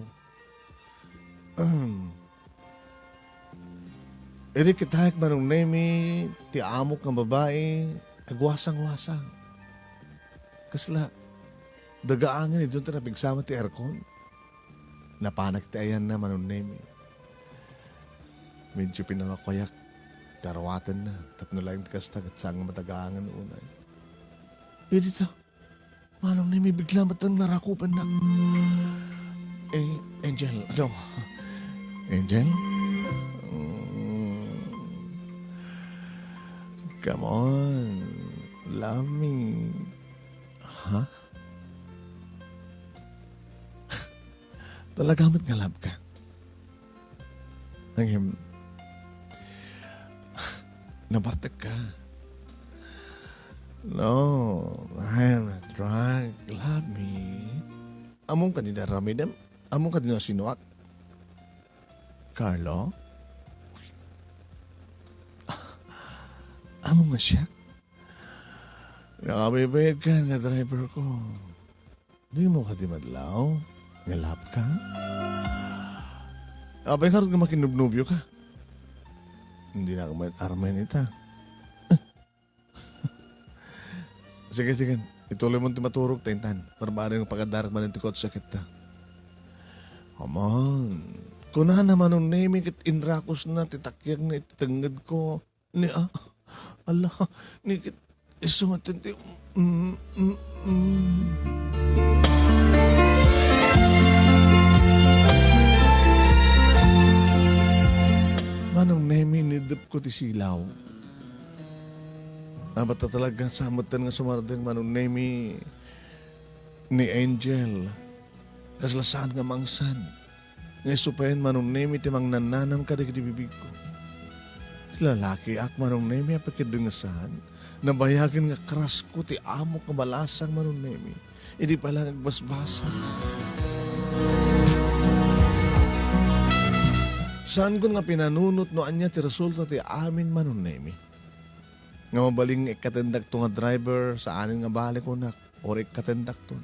Idi kitaek Manong Nemi, ti amok nga babai, agwasang-wasang. Kasla, dagaangen idun ti napigsamat ti aircon. Napanak ti ayanna Manong Nemi. Medyo pinalakoyak ti aruatenna, tapno laeng ti kasta, ket saan nga madagaangen unay. Idi ta, Manong Nemi, bigla met nga narakupennak. Eh, Angel, ano? Angel? Mm. Come on. Love me. Ha? Talaga met nga love ka? Ngem, nabartek ka. No, I am not drunk. Love me. Ammom kadi ti aramidem? Ammom kadi no sinuak? Carlo? Ammom nga siak? Nakabibigkan nga driver ko. Dimo kadi madlaw nga love ka? Apay ngarud nga makinubnubyo ka? Dinak met armen ita. Sige, sige. Ituloy mo ti maturog ta intan. Barbari nga pagadarak manen ti kotse ket ta. Aman. Kunana Manong Nemi ket inrakusna ti takyagna iti tengnged ko. Ni, ah, ala, ni ket isu nga tenti-, mm, mm, mm. Manong Nemi, nidep ko ti silaw. Abat ta talaga, sa metten nga sumardeng Manong Nemi ni Angel. Kasla saan nga mangsan. Nga isu payen Manong Nemi ti mangnananam kadagiti bibigko. Lalakiak Manong Nemi a pakidengesan, nabayagen nga crush ko ti amok nga balasang Manong Nemi. Idi pay la nga agbasbasa. Saankon nga pinanunot no ania ti resulta ti amin Manong Nemi. Nga mabalin nga ikkatendakto nga driver, saanen nga bale kunak, or ikkatendakton.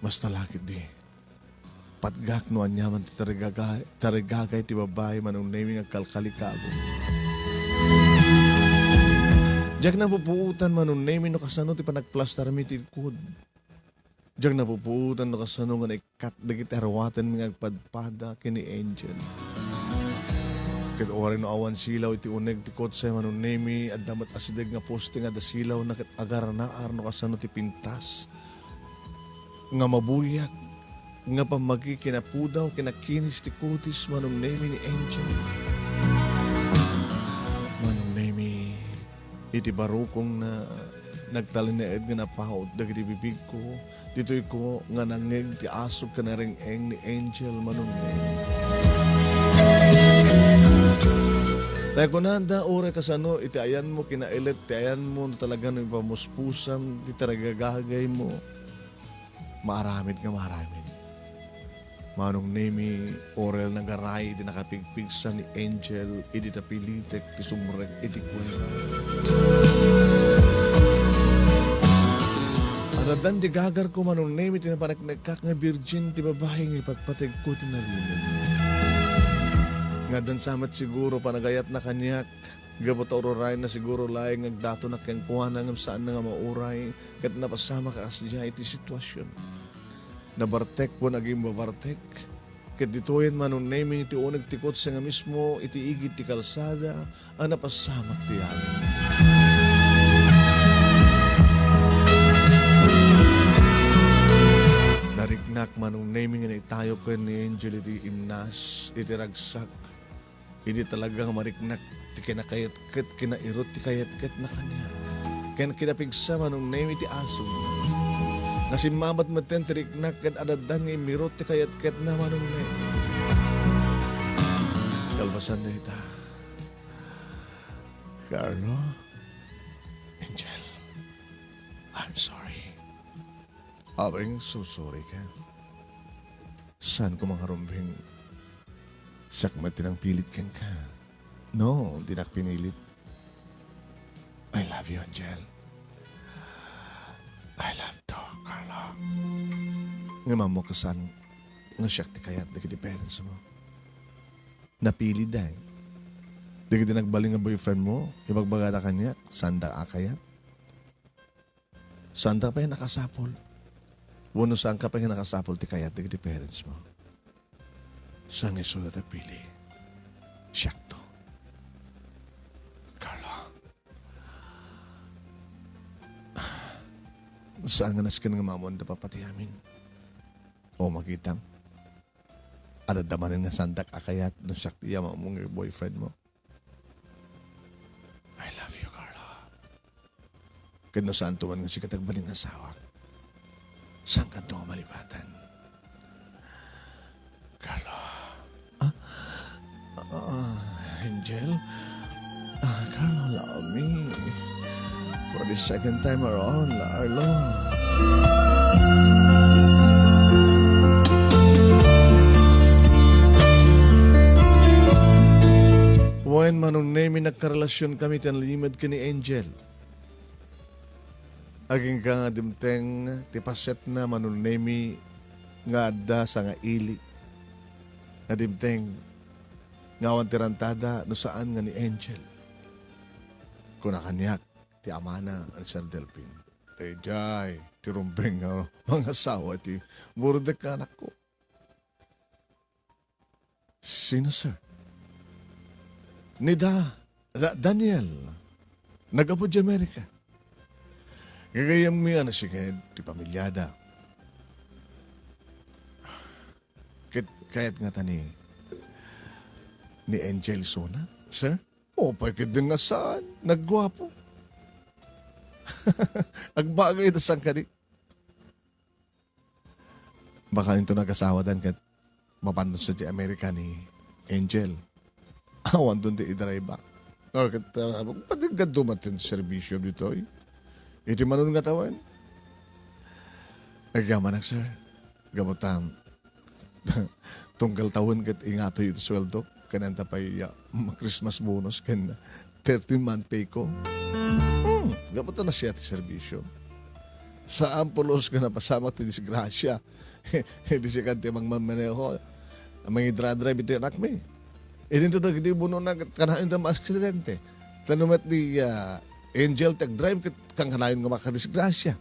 Basta lakit di. Patgak no aniaman ti tarigaga-, tarigagay ti babai Manong Nemi nga agkalkalikagum. Diak napupuotan Manong Nemi no kasano ti panagplastarmi ti likod. Diak napupuotan no kasano nga naikkat dagiti aruatenmi nga agpadpada ken ni Angel. Ket uray no awan silaw iti uneg ti kotse Manong Nemi, adda met asideg nga poste nga adda silawna ket agarnaar no kasano ti pintas nga mabuyak nga pammagi kinapudaw, kinakinis ti kutis Manong Nemi ni Angel. Manong Nemi, iti barukongna, nagtalinaed nga napaut dagiti bibigko, ditoy ko nga nangngeg ti asug ken nareng-eng ni Angel Manong Nemi. Ta kunada, uray kasano iti ayanmo, kinailet ti ayanmo, no talaga no ipamuspusam ti tarigagagaymo. Maaramid nga maaramid. Manong Nemi, uray nagaray iti nakapigpigsa ni Angel idi napilitek ti sumrek iti kuweba. Addan ti gagarko, Manong Nemi, ti napaneknekkak nga birgin ti babai nga ipagpategko ti nalimed. Nga addan sa met siguro panagayatna kaniak, gapu ta ururayna siguro laeng nga agdatonak kenkuana ngem saanna nga mauray, ket napasamak a kasdiay ti situasion. Nabartek wen agimbabartek. Ket ditoyen Manong Nemi ti uneg ti kotse nga mismo iti igid ti kalsada a napasamak ti amin. Nariknak Manong Nemi nga naitayo ken ni Angel iti imnas, iti ragsak. Idi talaga nga mariknak ti kinakayat ket kinairut ti kayatketna kaniak. Ken kinapigsa Manong Nemi ti asong. Nasimmabat metten ti riknak ket addan nga immirut ti kayatketna Manong Nemi. Kalpasan dayta, Carlo, Angel, I'm sorry. Apay nga susuri ka? Saan ko mangarumbeng? Siak met ti nangpilit kenka. No, dinak pinilit. I love you, Angel. I love to, Carlo. Ngem ammok a saan nga siak ti kayat dagiti parents mo. Napili day. Dagiti nagbalin nga boyfriend mo, ibagbagada kaniak, saanda a kayat. Saanta pay a nakasapul? Wenno saanka pay nga nakasapul ti kayat dagiti parents mo? Saan nga isu dayta pili? Siakto. Carlo. Saan nga nasken nga maammoanda pay ti amin? O, makitam. Adda manen nga saandak a kayat no siak ti ammo nga boyfriend mo. I love you, Carlo. Ket no saanto man nga sika ti agbalin nga asawak, saankanto nga malipatan? Carlo. Ah? Ah, Angel? Ah, Carlo, love me. For the second time around, Carlo. Wen, Manong Nemi, nagkarelasionkami ti nalimed ken ni Angel. Agingga nga dimteng ti pasetna, Manong Nemi, nga adda sangaili. Nga dimteng nga awan ti rantada no saan nga ni Angel. Kuna kaniak ti amana a ni Sir Delfin, "Daydiay ti rumbeng nga mangasawa iti burdek nga anakko." "Sino, sir?" "Ni Da-, Da-, Daniel. Nag-apo di Amerika. Gagayyemmi a nasiked ti pamilyada. Ket kayat ngata ni, ni Angel isuna, sir?" "O, pay ketdi nga saan. Nagguapo." "Agbagay ta saan kadi?" "Baka inton agasawadan ket mapanto sa ti Amerika ni Angel. Awanton ti idrive-ak. Ah, ket, ah, padiggandon met ti serbisyo ditoy. Iti manon nga tawen." "Agyamanak, sir. Gapu ta tunggal tawen ket ingatoy iti sueldo. Ken anta pay, ah, Christmas bonus ken thirteen month pay ko. Hmm, gapu ta nasia ti serbisyo. Saan pulos nga napasamak ti disgrasia. Idi sika ti mangmamaneho, mangidra-drive iti anakmi. Idinto dagiti bunona ket kanayon ta maaksidente. Ta no met ni, ah, Angel ti agdrive ket kankanayon nga makadisgrasia."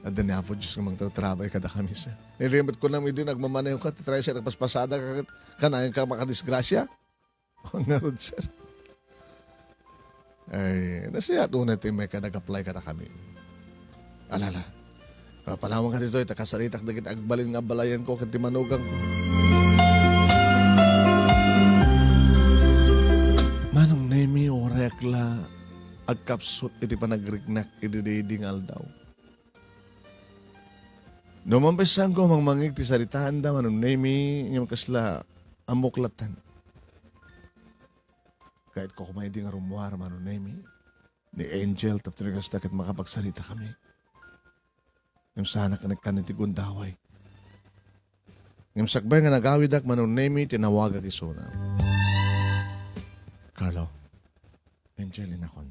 "Adda ni Apo Dios nga mangtarabay kadakami, sir. Idi met kunam idi nagmamaneho ka, ti tricycle, nagpaspasada ka ket kanayon ka makadisgrasia?" "Ngarud, sir." "Ay, nasayaat unay ti immay ka nag-apply kadakami. Ala, ala. Ah, panawanka ditoy, ta kasaritak dagiti agbalin nga abalayanko ken ti manugangko." Manong Nemi, uray ak la agkapsut iti panagriknak iti daydi nga aldaw. No mampay saanko a mangmangngeg ti saritaanda, Manong Nemi, ngem kasla ammok latten. Kayatko koma idi nga rummuar, Manong Nemi, ni Angel, tapno kasta ket makapagsaritakami. Ngem saanak nga nagkan iti gundaway. Ngem sakbay nga nagawidak, Manong Nemi, tinawagak isuna. "Carlo, Angel, inakon."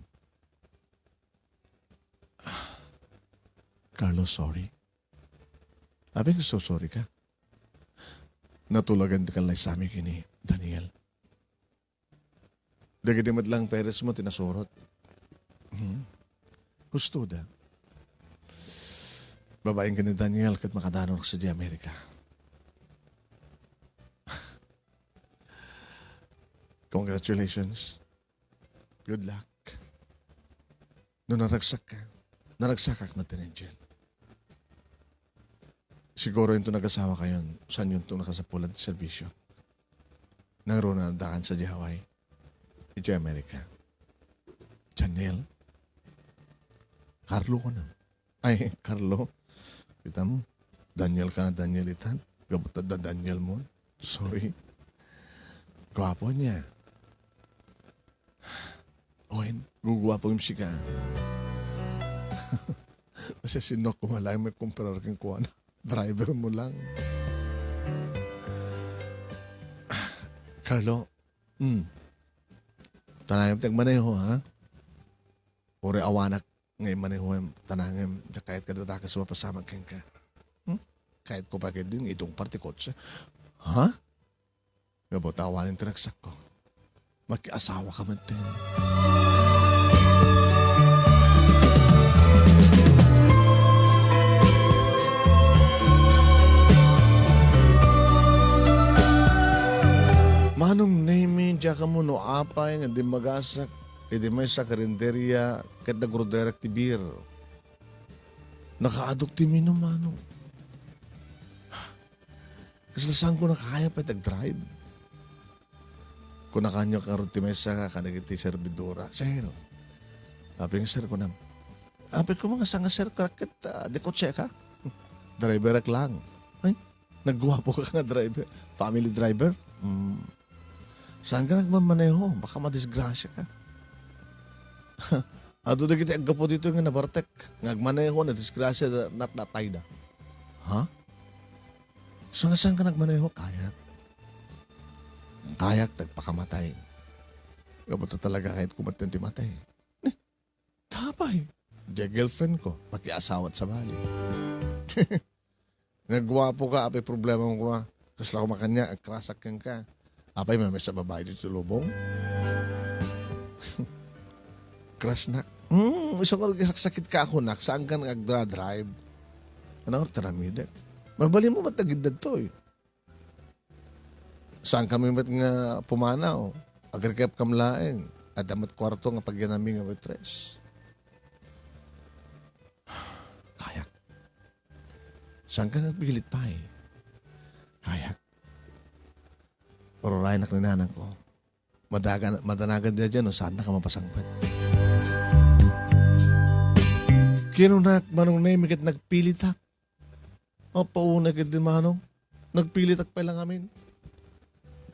"Carlo, sorry." "Apay nga sorry ka?" "Natulagan ti kallaysami ken ni Daniel. Dagiti met la a parents mo ti nasurot." "Hmm? Husto da." Babaen ken ni Daniel ket makadanon sadiay Amerika. Congratulations. Good luck. No naragsak ka, naragsakak met, Angel. Siguro inton nagasawa kayon, saanyonto nakasapulan ti serbisio. Nangruna daan sadiay Hawaii, idiay Amerika. Daniel? Carlo ko na. Ay, Carlo. Kita mo, Daniel ka nga Daniel itan. Gapu ta da Daniel mo. Sorry. Gwapo niya. Oy, guguwapo yung sika. Kasi sinok ko malayo may kumprar kang kuwana. Driver mo lang. Carlo, mm. Tanayam ti agmaneho, ha? Puri awanak nga immaneho, tanangem, diak kayat kada dakes mapasamak kenka. Hmm? Kayat ko pa ket din, idungpar ti kotse. Ha? Nga butawanen ti ragsakko. Makiasawa ka man ten. Manong Nemi, diak ammo no apay nga dimmagasak idi maysa karinderia ket nagruderak ti beer. Nakaaduk ti minum, Manong. Kasla saan ko nakaya pay ti agdrive. Kuna kaniak ngarud ti maysa kadagiti servidora, "Sir." Apay nga, "Sir," kunam. Apay ko nga, "Saan nga, sir, ka ket, ah, di kotseka?" "Driverak lang." Ay, nagguapo ka nga driver. Family driver? Mm. Saan ka nagmamaneho? Baka madisgrasya ka. Adu dagiti aggapu dito nga nabartek. Nga agmaneho, nadisgrasya, nat-, natayda. Ha? So, nga saan ka nagmaneho? Kayak. Kayak, nagpakamatay. Gapu ta talaga kayat ko met ti matay. Ni, tapay. Diay girlfriend ko, makiasawat sabali. Nagguapo ka, apay problema mo kua? Kasla ko makanya, agkrasak kenka. Apay, mamaysa babae dito lubong? Crush na. Hmm, isu nga saksakit ka ako, nak. Saan ka nagdra-drive? Ano nga taramidek? Mabalin mo ba't nagidad to, eh? Saan kami met nga pumanaw? Agrikep kam laeng. Adda met kuarto nga pagyanami nga waitress. Kayak. Saan ka nagpilit pay? Kayak. Ururayanak ni nanang ko. Madagan, madanagan dia dyan, no? Saan na ka mapasangpet? Kinunak, Manong Nemi, ket nagpilitak. Apauna ket din, Manong. Nagpilitak pay lang amin.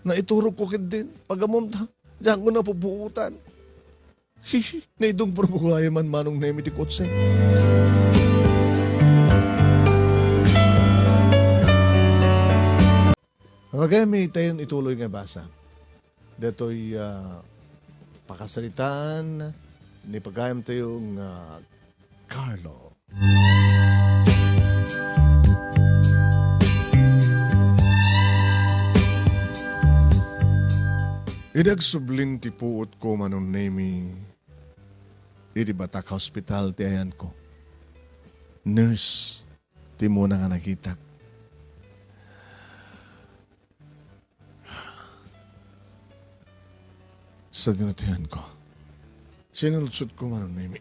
Naiturog ko ket din. Pagamom ta. Diyan ko napupuutan. Hihi, naidong burbugayo man Manong Nemi ti kotse. Pagayami tayon ituloy nga basa. Detoy, ah, pakasaritaan ni pagayam tayo nga Carlo. Idi agsublin ti puot ko, Manong Nemi, idi Batak Hospital ti ayanko. Nurse ti muna nga nakitak. Sa dinutian ko. Sinulusot ko, Manong Nemi.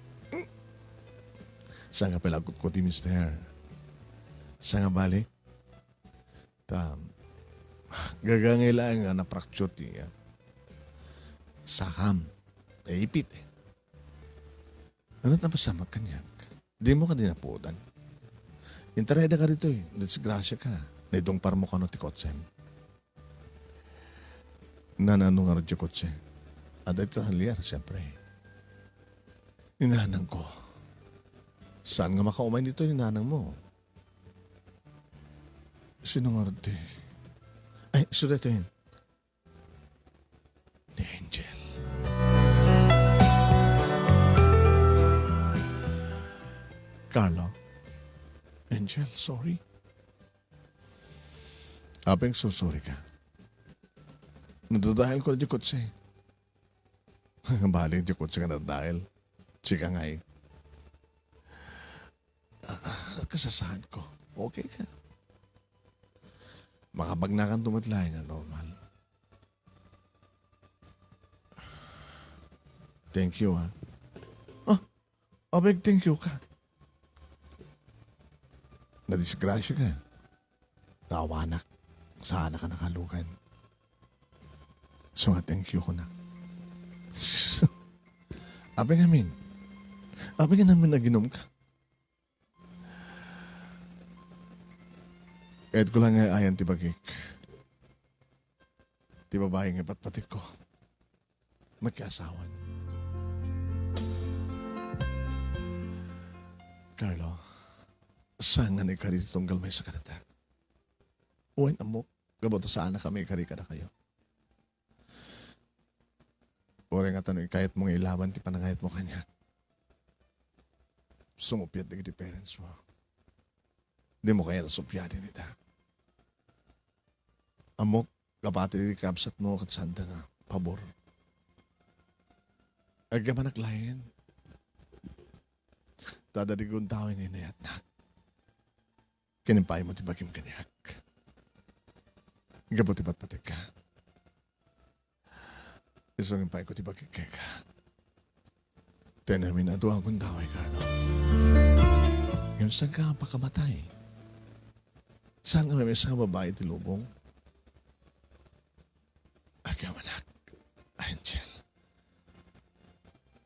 Saan nga palagot ko ti mister? Saan nga bali? Ta, gagangay laeng nga na-fracture ti, ah, saham. Naipit, eh. Ano ti napasamak kaniak? Dimo kadi napuotan. Intarayda ka ditoy, disgrasya ka. Naidungpar mo kano ti kotsem. Nanano nga radyo kotse? Adda iti talyar, siyempre. Ni nanang ko. Saan nga makaumay dito ni nanang mo? Sino nga radyo? Ay, isu daytoy. Ni Angel. Carlo? Angel, sorry. Apay nga agsursuri ka? Nadadael ko diay kotse. Bali diay kotse nga nadadael. Sika ngay. Ah, kasasaadko. Okay ka. Makapagnakanto met laeng a normal. Thank you, ha. Ah, apay thank you ka? Nadisgrasya ka. Naawanak. Saanak a nakalugan. So nga, thank you kunak. Apay ngamin? Apay ngamin naginom ka? Kayatko lang nga ayan ti bagik. Ti babai nga ipatpatikko. Makiasawan. Carlo, saan nga naikari ti tunggal maysa kadata? Wen, ammok, gapu ta saanak a maikari kadakayo. Uray ngata no ikayatmo nga ilaban ti panangayatmo kaniak, sumuppiat dagiti parents mo. Dimo kayat a suppiaden ita. Ammok, kapateg ti kabsatmo ket saanda nga pabor. Agyamanak laeng. Ta adda dagiti gundaway nga inayatnak. Ken impaaymo ti bagim kaniak. Gapu ti patpategka. Isu nga impaayko ti bagik kenka. Ti amin a dua a gundaway, Carlo. Ngem saan ka pakamatay? Saan nga maysa nga babai iti lubong? Agyamanak, Angel.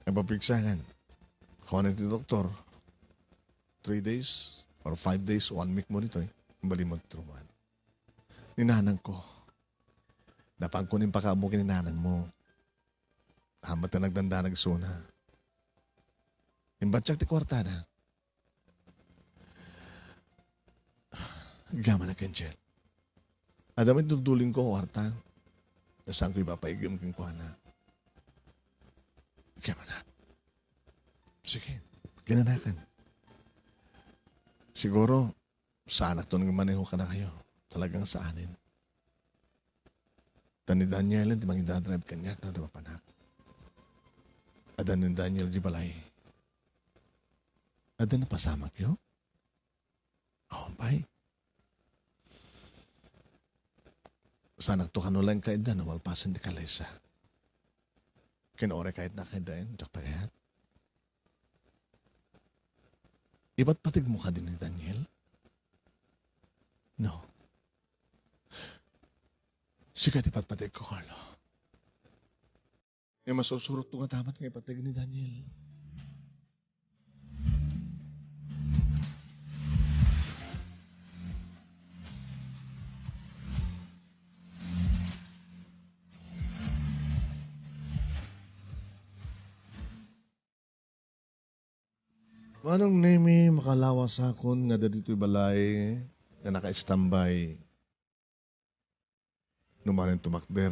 Ang papigsangan, kuan iti doktor, three days or five days, one week mo ditoy, bali mo truman. Ni nanangko, napanko nin pakaammo ken ni nanangmo. Amat a nagdandanag isuna. Imbatsiak ti kuartana. Agyamanak, Angel. Adda met duldulingko a kuarta. Saanko ipapaigem kenkuana. Agyamanak. Sige, kinanakan. Siguro, saanakto nga maneho kadakayo. Talagang saanen. Ta ni Daniel ti mangidadrive kaniak no adda mapanak. Adda ni Daniel di balay. Adda napasamakyo? Awan pay. Saanakto kano laeng kaidda no malpasen ti kalaysa. Ken uray kayatna kaidda, diak pay kayat. Ipatpategmo kadi ni Daniel? No. Sika ti patpategko, Carlo. Nga masursurotto nga dapat nga ipateg ni Daniel. Manong Nemi, makalawasakon nga adda ditoy balay nga nakaistambay. No manen tumakder,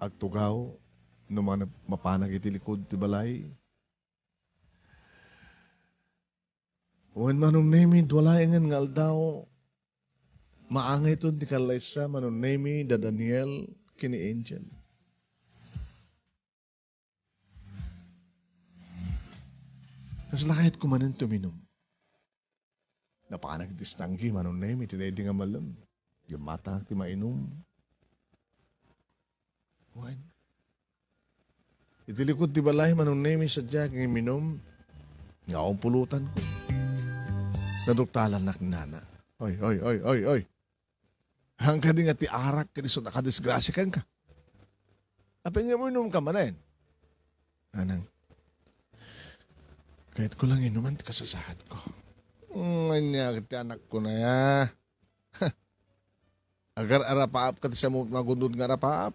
agtugaw, no manen mapanak iti likud ti balay. Wen, Manong Nemi, dua laengen nga aldaw, maangayton ti kallaysa, Manong Nemi, da Daniel, ken ni Angel. Kasla kayatko manen ti uminum. Napanak iti estangki, Manong Nemi, iti daydi nga malem. Dimmatangak ti mainum. Wen. Iti likud ti balay, Manong Nemi, sadiak nga iminum. Nga awan pulutanko. Naduktalannak ni nana. Oy, oy, oy, oy, oy. Haan kadi nga ti arak kadi isu a kadisgrasya kenka. Apay nga uminumka manen? Nanang, kayatko lang inuman ti kasasaadko. Mm, ania ket ti anakko na ya. Agar-arapaap ket siya mo magunod nga arapaap.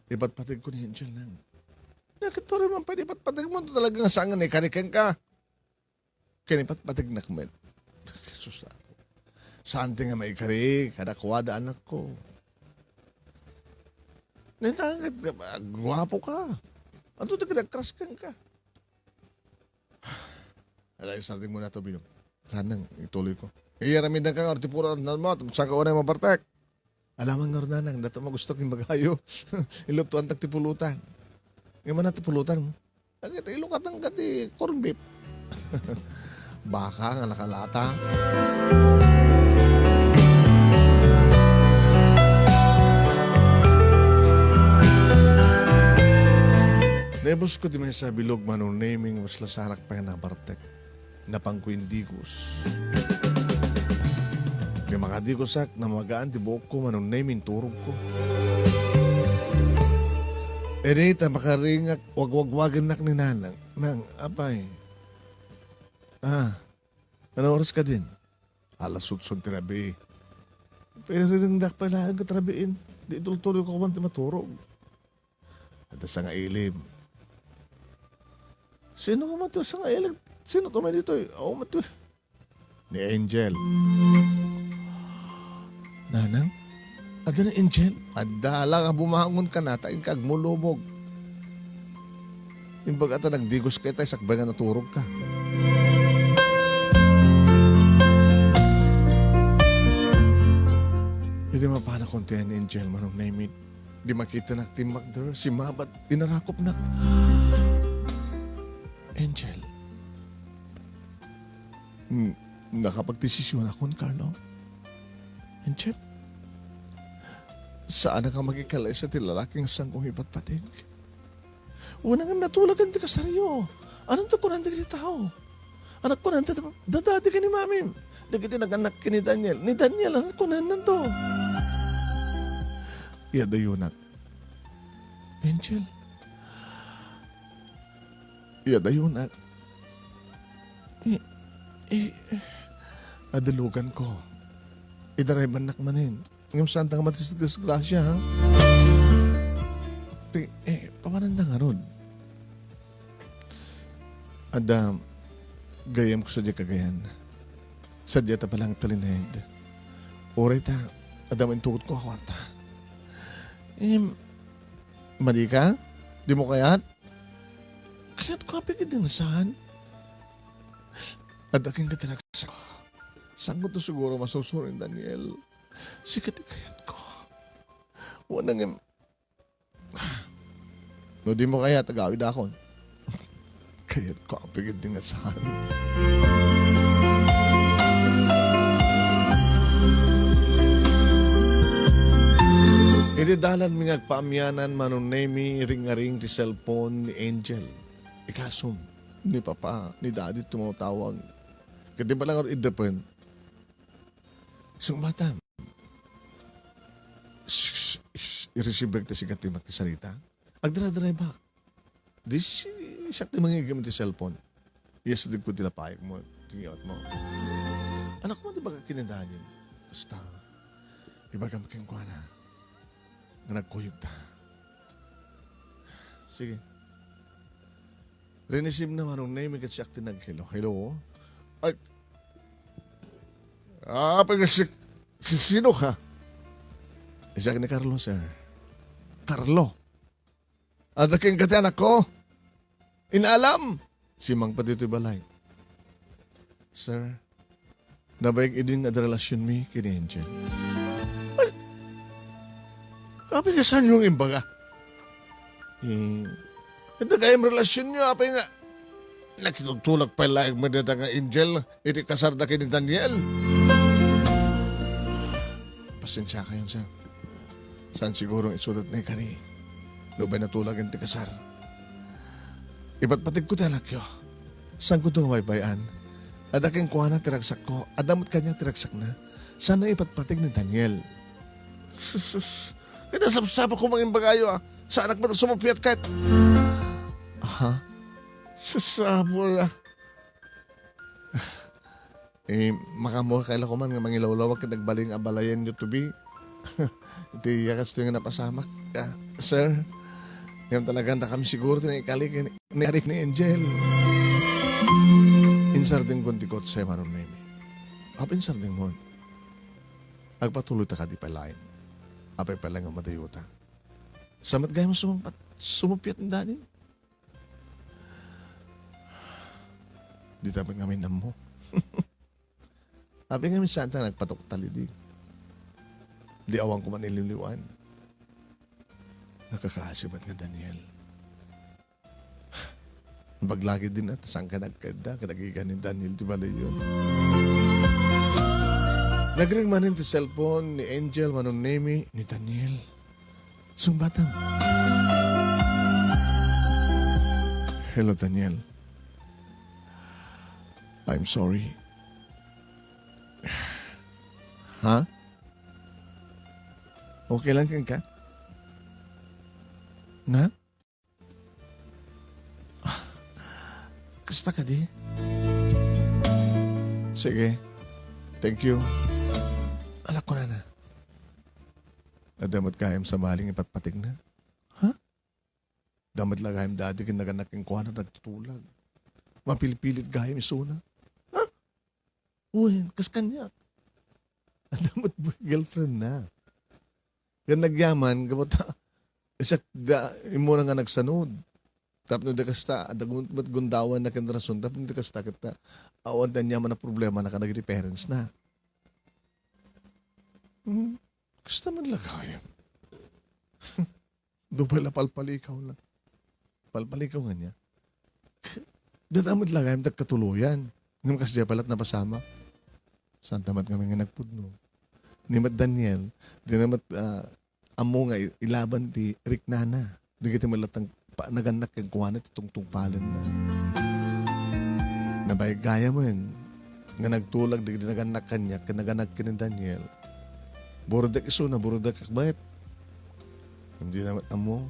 Ipatpategko ni Angel nang. Ania ket uray man pay ipatpategmo, talaga nga saan nga naikari kenka. Ken ipatpategnak met. Jesus, saan ti nga maikari kadakuada, anakko? Naitanget, guapo ka. Anto ti kadagkrasken ka? Alay, sarding mo na to, Bino. Sanang, ituloy ko. Iyaramidan ka nga, ti puro, ano mo, saan ka unay mapartek? Alaman nga, Nanang, data magusto king bagayo. Ilutuan tak ti pulutan. Nga man ti pulutan mo? Agad, ilukatan ka ti corned beef. Baka nga nakalata. Naibus ko di maysa a bilog, Manong Nemy, mas lasanak pay a nabartek. Napanko indigos. Nga makadigosak, namagaan ti buokko, Manong Nemy, inturogko. Idi ta makaringak, wagwagwagennak ni Nanang. Nang, apay. Ah, ano oras kadin? Alas otso ti rabii. Pero rindak pay laeng ket rabiin. Di itultuloyko man ti maturog. Adda sangailim. Sino nga man ti sangailim? Sino to man ditoy? Aw, man to. Ni Angel. Nanang? Adda ni Angel? Adda la nga bumangon ka na, ta inka agmulubog. Imbaga ta nagdigos ka ita, sakbay nga naturog ka. Idi mapanakon ti ni Angel, Manong Nemy, di makitanak ti makder, simmabat, inarakopnak. Angel. Hmm, nakapagdesisyonakon, Carlo. Angel, saanak a makikalaisa ti lalaki nga saankong ipatpatig. Wen, ngem natulagan ti kasaryo. Anonto kunan dagiti tao? Anonto kunan da, da dadi ken ni mamim? Dagiti nagannak ken ni Daniel. Ni Daniel, anonto kunannanto? Iyadayonak. Angel. Iyadayonak. I, i, adaluganko. Idaraybannak manen. Ngem saanta nga madisgrasya, ha? Pi-, eh, pamananda ngarud. Adda, gayyemko sadiay kagayan. Sadiay ta palang talined. Uray ta, adda maintugotko a kuarta. Em, madi ka? Dimo kayat? Kayatko apay ketdi nga saan? Adda kenka ti ragsak. Saanko to siguro masursuro ni Daniel. Sika ti kayatko. Wen, ngem, no dimo kayat, agawidakon. Kayatko apay ketdi nga saan. Iti dalanmi nga agpaamianan, Manong Nemy, ring-aring ti cellphone ni Angel. Ikasum, ni Papa, ni Daddy tumawtawag. Ket di pa lang iddepen. Sungbatam. Sh-, sh-, sh-, irisibek ti sikat ti makisarita. Agdara-daraybaak. Di si-, siak ti mangigim ti cellphone. Yes, di ko ti lapayek mo, ti ngiyot mo. Anak mo, di ba ka kinadanim? Basta, ibagam kenkuana nga nagkuyog ta. Sige. Rinisib na Manong Nemy ket siak ti nag-hello. Hello? Ay, ah, apay nga si, si, sino ka? Siak ni Carlo, sir. Carlo? Adda kenka ti anakko? Inaalam? Simmangpet ditoy balay. Sir, nabain idin nga adda relasionmi ken ni Angel. Ay! Apay nga saanyo nga imbaga? Eh, adda gayam relasionyo, apay nga nakitultulag pay laeng met dayta nga Angel iti kasarda ken ni Daniel? Pasensiakayon, sir. Saan siguro nga isudat na ikari? Nupay natulagan ti kasar. Ipatpategko ti anakyo. Saanko to nga baybay-an? Adda kenkuana ti ragsakko, adda met kaniak ti ragsakna. Saan nga ipatpateg ni Daniel? Sus, sus. Ket nasapsapko mangimbagayo, a. Saanak met a sumuppiat ket. Aha? Sus, Apo, a. Eh, makaammokayo la koman nga mangilawlawag ket agbalin a balayenyo to be. Iti iya kastoy nga napasamak, a, sir. Ngem talaga, dakami siguro ti naikali ken ni Angel. Insardengkon ti kotse, Manong Nemy. Apay insardengmon? Agpatuloyta kadi pay laeng. Apay pay laeng a madayota? Saan met gayam sumungpat-, sumuppiat ni Daddy? Dita met ngamin ammo. Apay ngamin saanta nagpatuktal idi? Di awan ko man iliwliwan. Nakakaasi met nga Daniel. Baglagid din at saan ka nagkadda, kadagiti ni Daniel ti balayon. Nagring manen ti cellphone ni Angel, Manong Nemi, ni Daniel. Sungbatam. Hello, Daniel. I'm sorry. Ha? Okay lang ka? Na? Kasta kadi? Sige. Thank you. Alak ko na na. Adda met gayam sabali nga ipatpategna. Ha? Adda met la gayam dadi ken naganak kenkuana nagtutulag. Mapilpilit gayam isuna. Ha? Wen, kas kaniak. Adda met boy-, girlfriend na. Ken nagyaman, gapu ta, siak da, immuna nga nagsanud. Tapno di kasta, adda gun-, met gundawan na ken rason, tapno di kasta, ket, awan ti aniaman a problema na kadagiti parents na. Hmm, kasta met la gayam. Dupay la palpalikaw la. Palpalikaw nga niya. Data met la gayam ti agkatuloyan. Ngem kasdiay pay la ti napasamak. Saan ta met ngamin nga nagpudno. Ni met Daniel, di na met, ah, ammo nga i-, ilaban ti riknana. Dagiti met la ti pa-, nagannak kenkuana ti tungtungpalenna. Nabayag gayamen nga nagtulag dagiti nagannak kaniak ken nagannak ken ni Daniel. Burudak isuna, burudak met. Hindi na met ammo.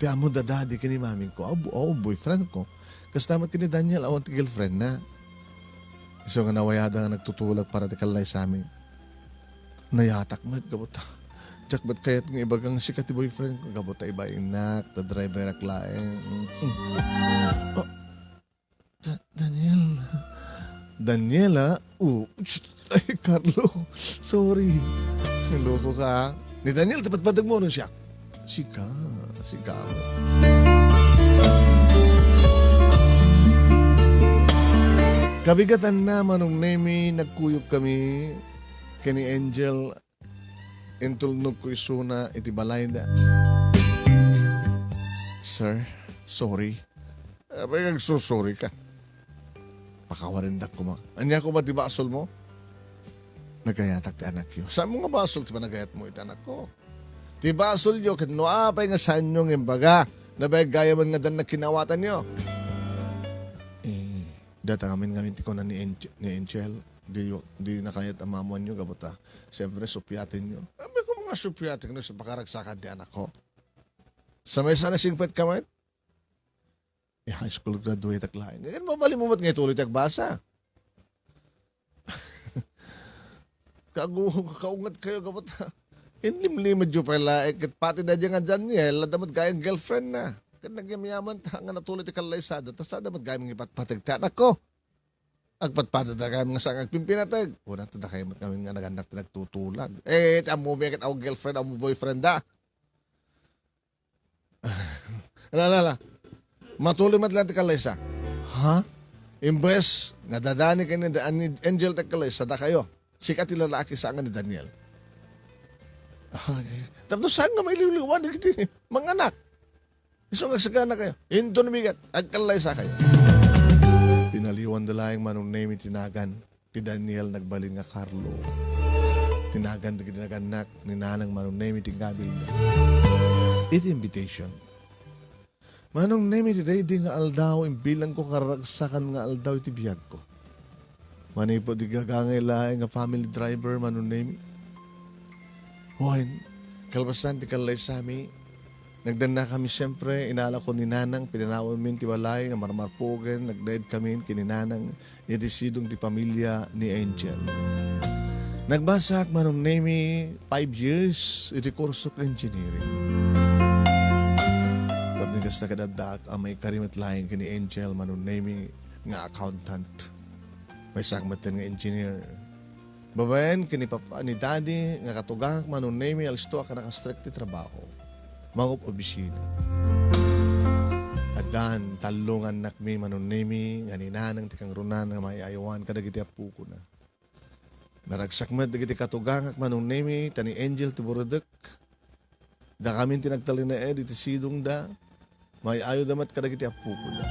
Ti ammo da dadi ken ni mamingko. Aw, bo-, aw, boyfriend ko. Kasta met ken ni Daniel, awan ti girlfriend na. Isu nga nawayada nga nagtutulag para ti kallaysami. Nayatak met, gapu ta. Diak met kayat nga ibaga nga sika ti boyfriend ko, gapu ta ibainnak, ta driverak laeng. Mm. Oh, Da-, Daniel. Daniela? Oh, shh, ay, Carlo. Sorry. Loko ka, ah. Ni Daniel, ti patpateg mo, ano siya? Sika, sika. Kabigatan na, Manong Nemi, nagkuyog kami ken ni Angel. Intulnog ko isuna iti balayda. Sir, sorry. Apay nga agsusorry ka? Pakawarendak koma. Ania koma ti basolmo? Nagayatak ti anakyo. Saanmo nga basol ti panagayatmo iti anakko? Ti basolyo ket no apay nga saanyo nga imbaga, nabayag gayamen nga adda kinaawatanyo. Eh, data ngamin ngamin ti kuna ni Ange-, ni Angel, di, di na kayat a maammoanyo gapu ta, siyempre, suppiatenyo. Apay koma nga suppiatenyo sa pakaragsakan ti anakko? Sa maysa a nasingpet ka met? Eh, high school graduate ak laeng. Ngem mabalinmo met nga ituloy ti agbasa. Kagu-, kaunget kayo, gapu ta inlimlimedyo pay laeng, ket pati daydiay nga Daniel, adda met gayam girlfriend na. Ket nagyamyaman ta nga natuloy ti kallaysada, ta sada met gayam nga ipatpateg ti anakko. Agpatpateg ta gayam nga saan nga agpimpinateg. Kuna ta dakayo met ngamin nga nagannak ti nagtutulag. Eh, ti ammomi ket awan girlfriend, awan boyfriend da. Ala, ala, ala. Matuloy met laeng ti kallaysa. Ha? Imbes nga dadani ken ni, ni Angel ti kallaysa, dakayo. Sika ti lalaki, saan nga ni Daniel. Ay, tapno saan nga mailiwliwan dagiti manganak? Isu nga agsagana kayo. Inton bigat, agkallaysa kayo. Pinaliwan da laeng Manong Nemi ti nagan. Ti Daniel nagbalin nga Carlo. Ti nagan dagiti nagannak ni Nanang Manong Nemi ti ngabilda. Iti invitation. Manong Nemi, ti daydi nga aldaw, imbilangko kararagsakan nga aldaw iti biagko. Manipud di gagangay laeng nga family driver, Manong Nemi. Wen, kalpasan ti kallaysami, nagdannakami siempre, inalako ni Nanang, pinanawanmin ti balay nga marmarpugen, nagnaedkamin ken ni Nanang iti sidong ti pamilia ni Angel. Nagbasak, Manong Nemi, five years iti kursok engineering. Tapno kasta, ket addaak a maikari met laeng ken ni Angel, Manong Nemi, nga accountant. Maysak metten nga engineer. Babaen ken ni papa, ni daddy nga katugangak, Manong Nemi, alistoak a nakastrek ti trabaho. Mangup-obisina. Addan tallo nga annakmi, Manong Nemi, nga ni Nanang ti kangrunaan nga maay-aywan kadagiti appokona. Naragsak met dagiti katugangak, Manong Nemi, ta ni Angel ti buredek. Dakamin ti nagtalinaed iti sidongda. Maay-ayoda met kadagiti appopoda.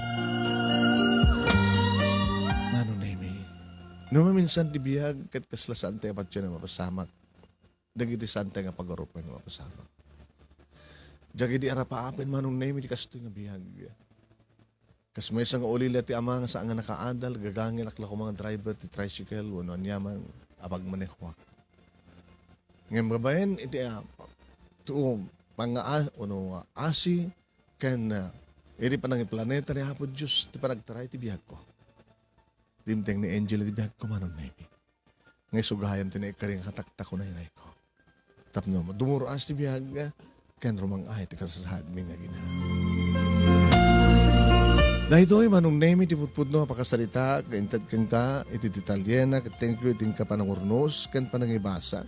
Manong Nemi, no maminsan ti biag, ket kasla saantayo a patien a mapasamak dagiti saantayo nga pagarupen nga mapasamak. Diak idi arapaapen, Manong Nemi, ti kastoy nga biag. Kas maysa nga ulila ti ama nga saan nga nakaadal, gagangilak la koma nga driver ti tricycle wenno aniaman a pagmanehoak. Ngem babaen iti, ah, tuu, panga-, wenno, ah, asi ken, ah, iti panangiplaneta ni Apo Dios ti panagtaray ti biagko. Dimteng ni Angel iti biagko, Manong Nemi. Nga isu gayam ti naikkari nga kataktakon a inayko. Tapno dumur-as ti biag, ken rumang-ay ti kasasaadmi nga agina. Daytoy, Manong Nemi, ti pudpudno a pakasarita nga inted kenka iti detalyena, ket thank you iti inka panangurnos ken panangibasa.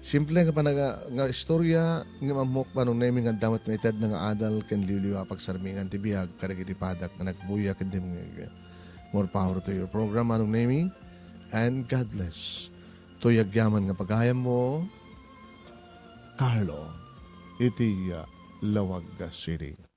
Simple nga pananga-, nga istorya, ngem ammok, Manong Nemi, nga adda met maitedna nga adal ken liwliwa a pagsarmingan ti biag kadagiti padak nga nagbuya ken dimngeg. More power to your program, Manong Nemi, and God bless. Toy agyaman nga pagayammo, Carlo, iti, uh, Laoag City.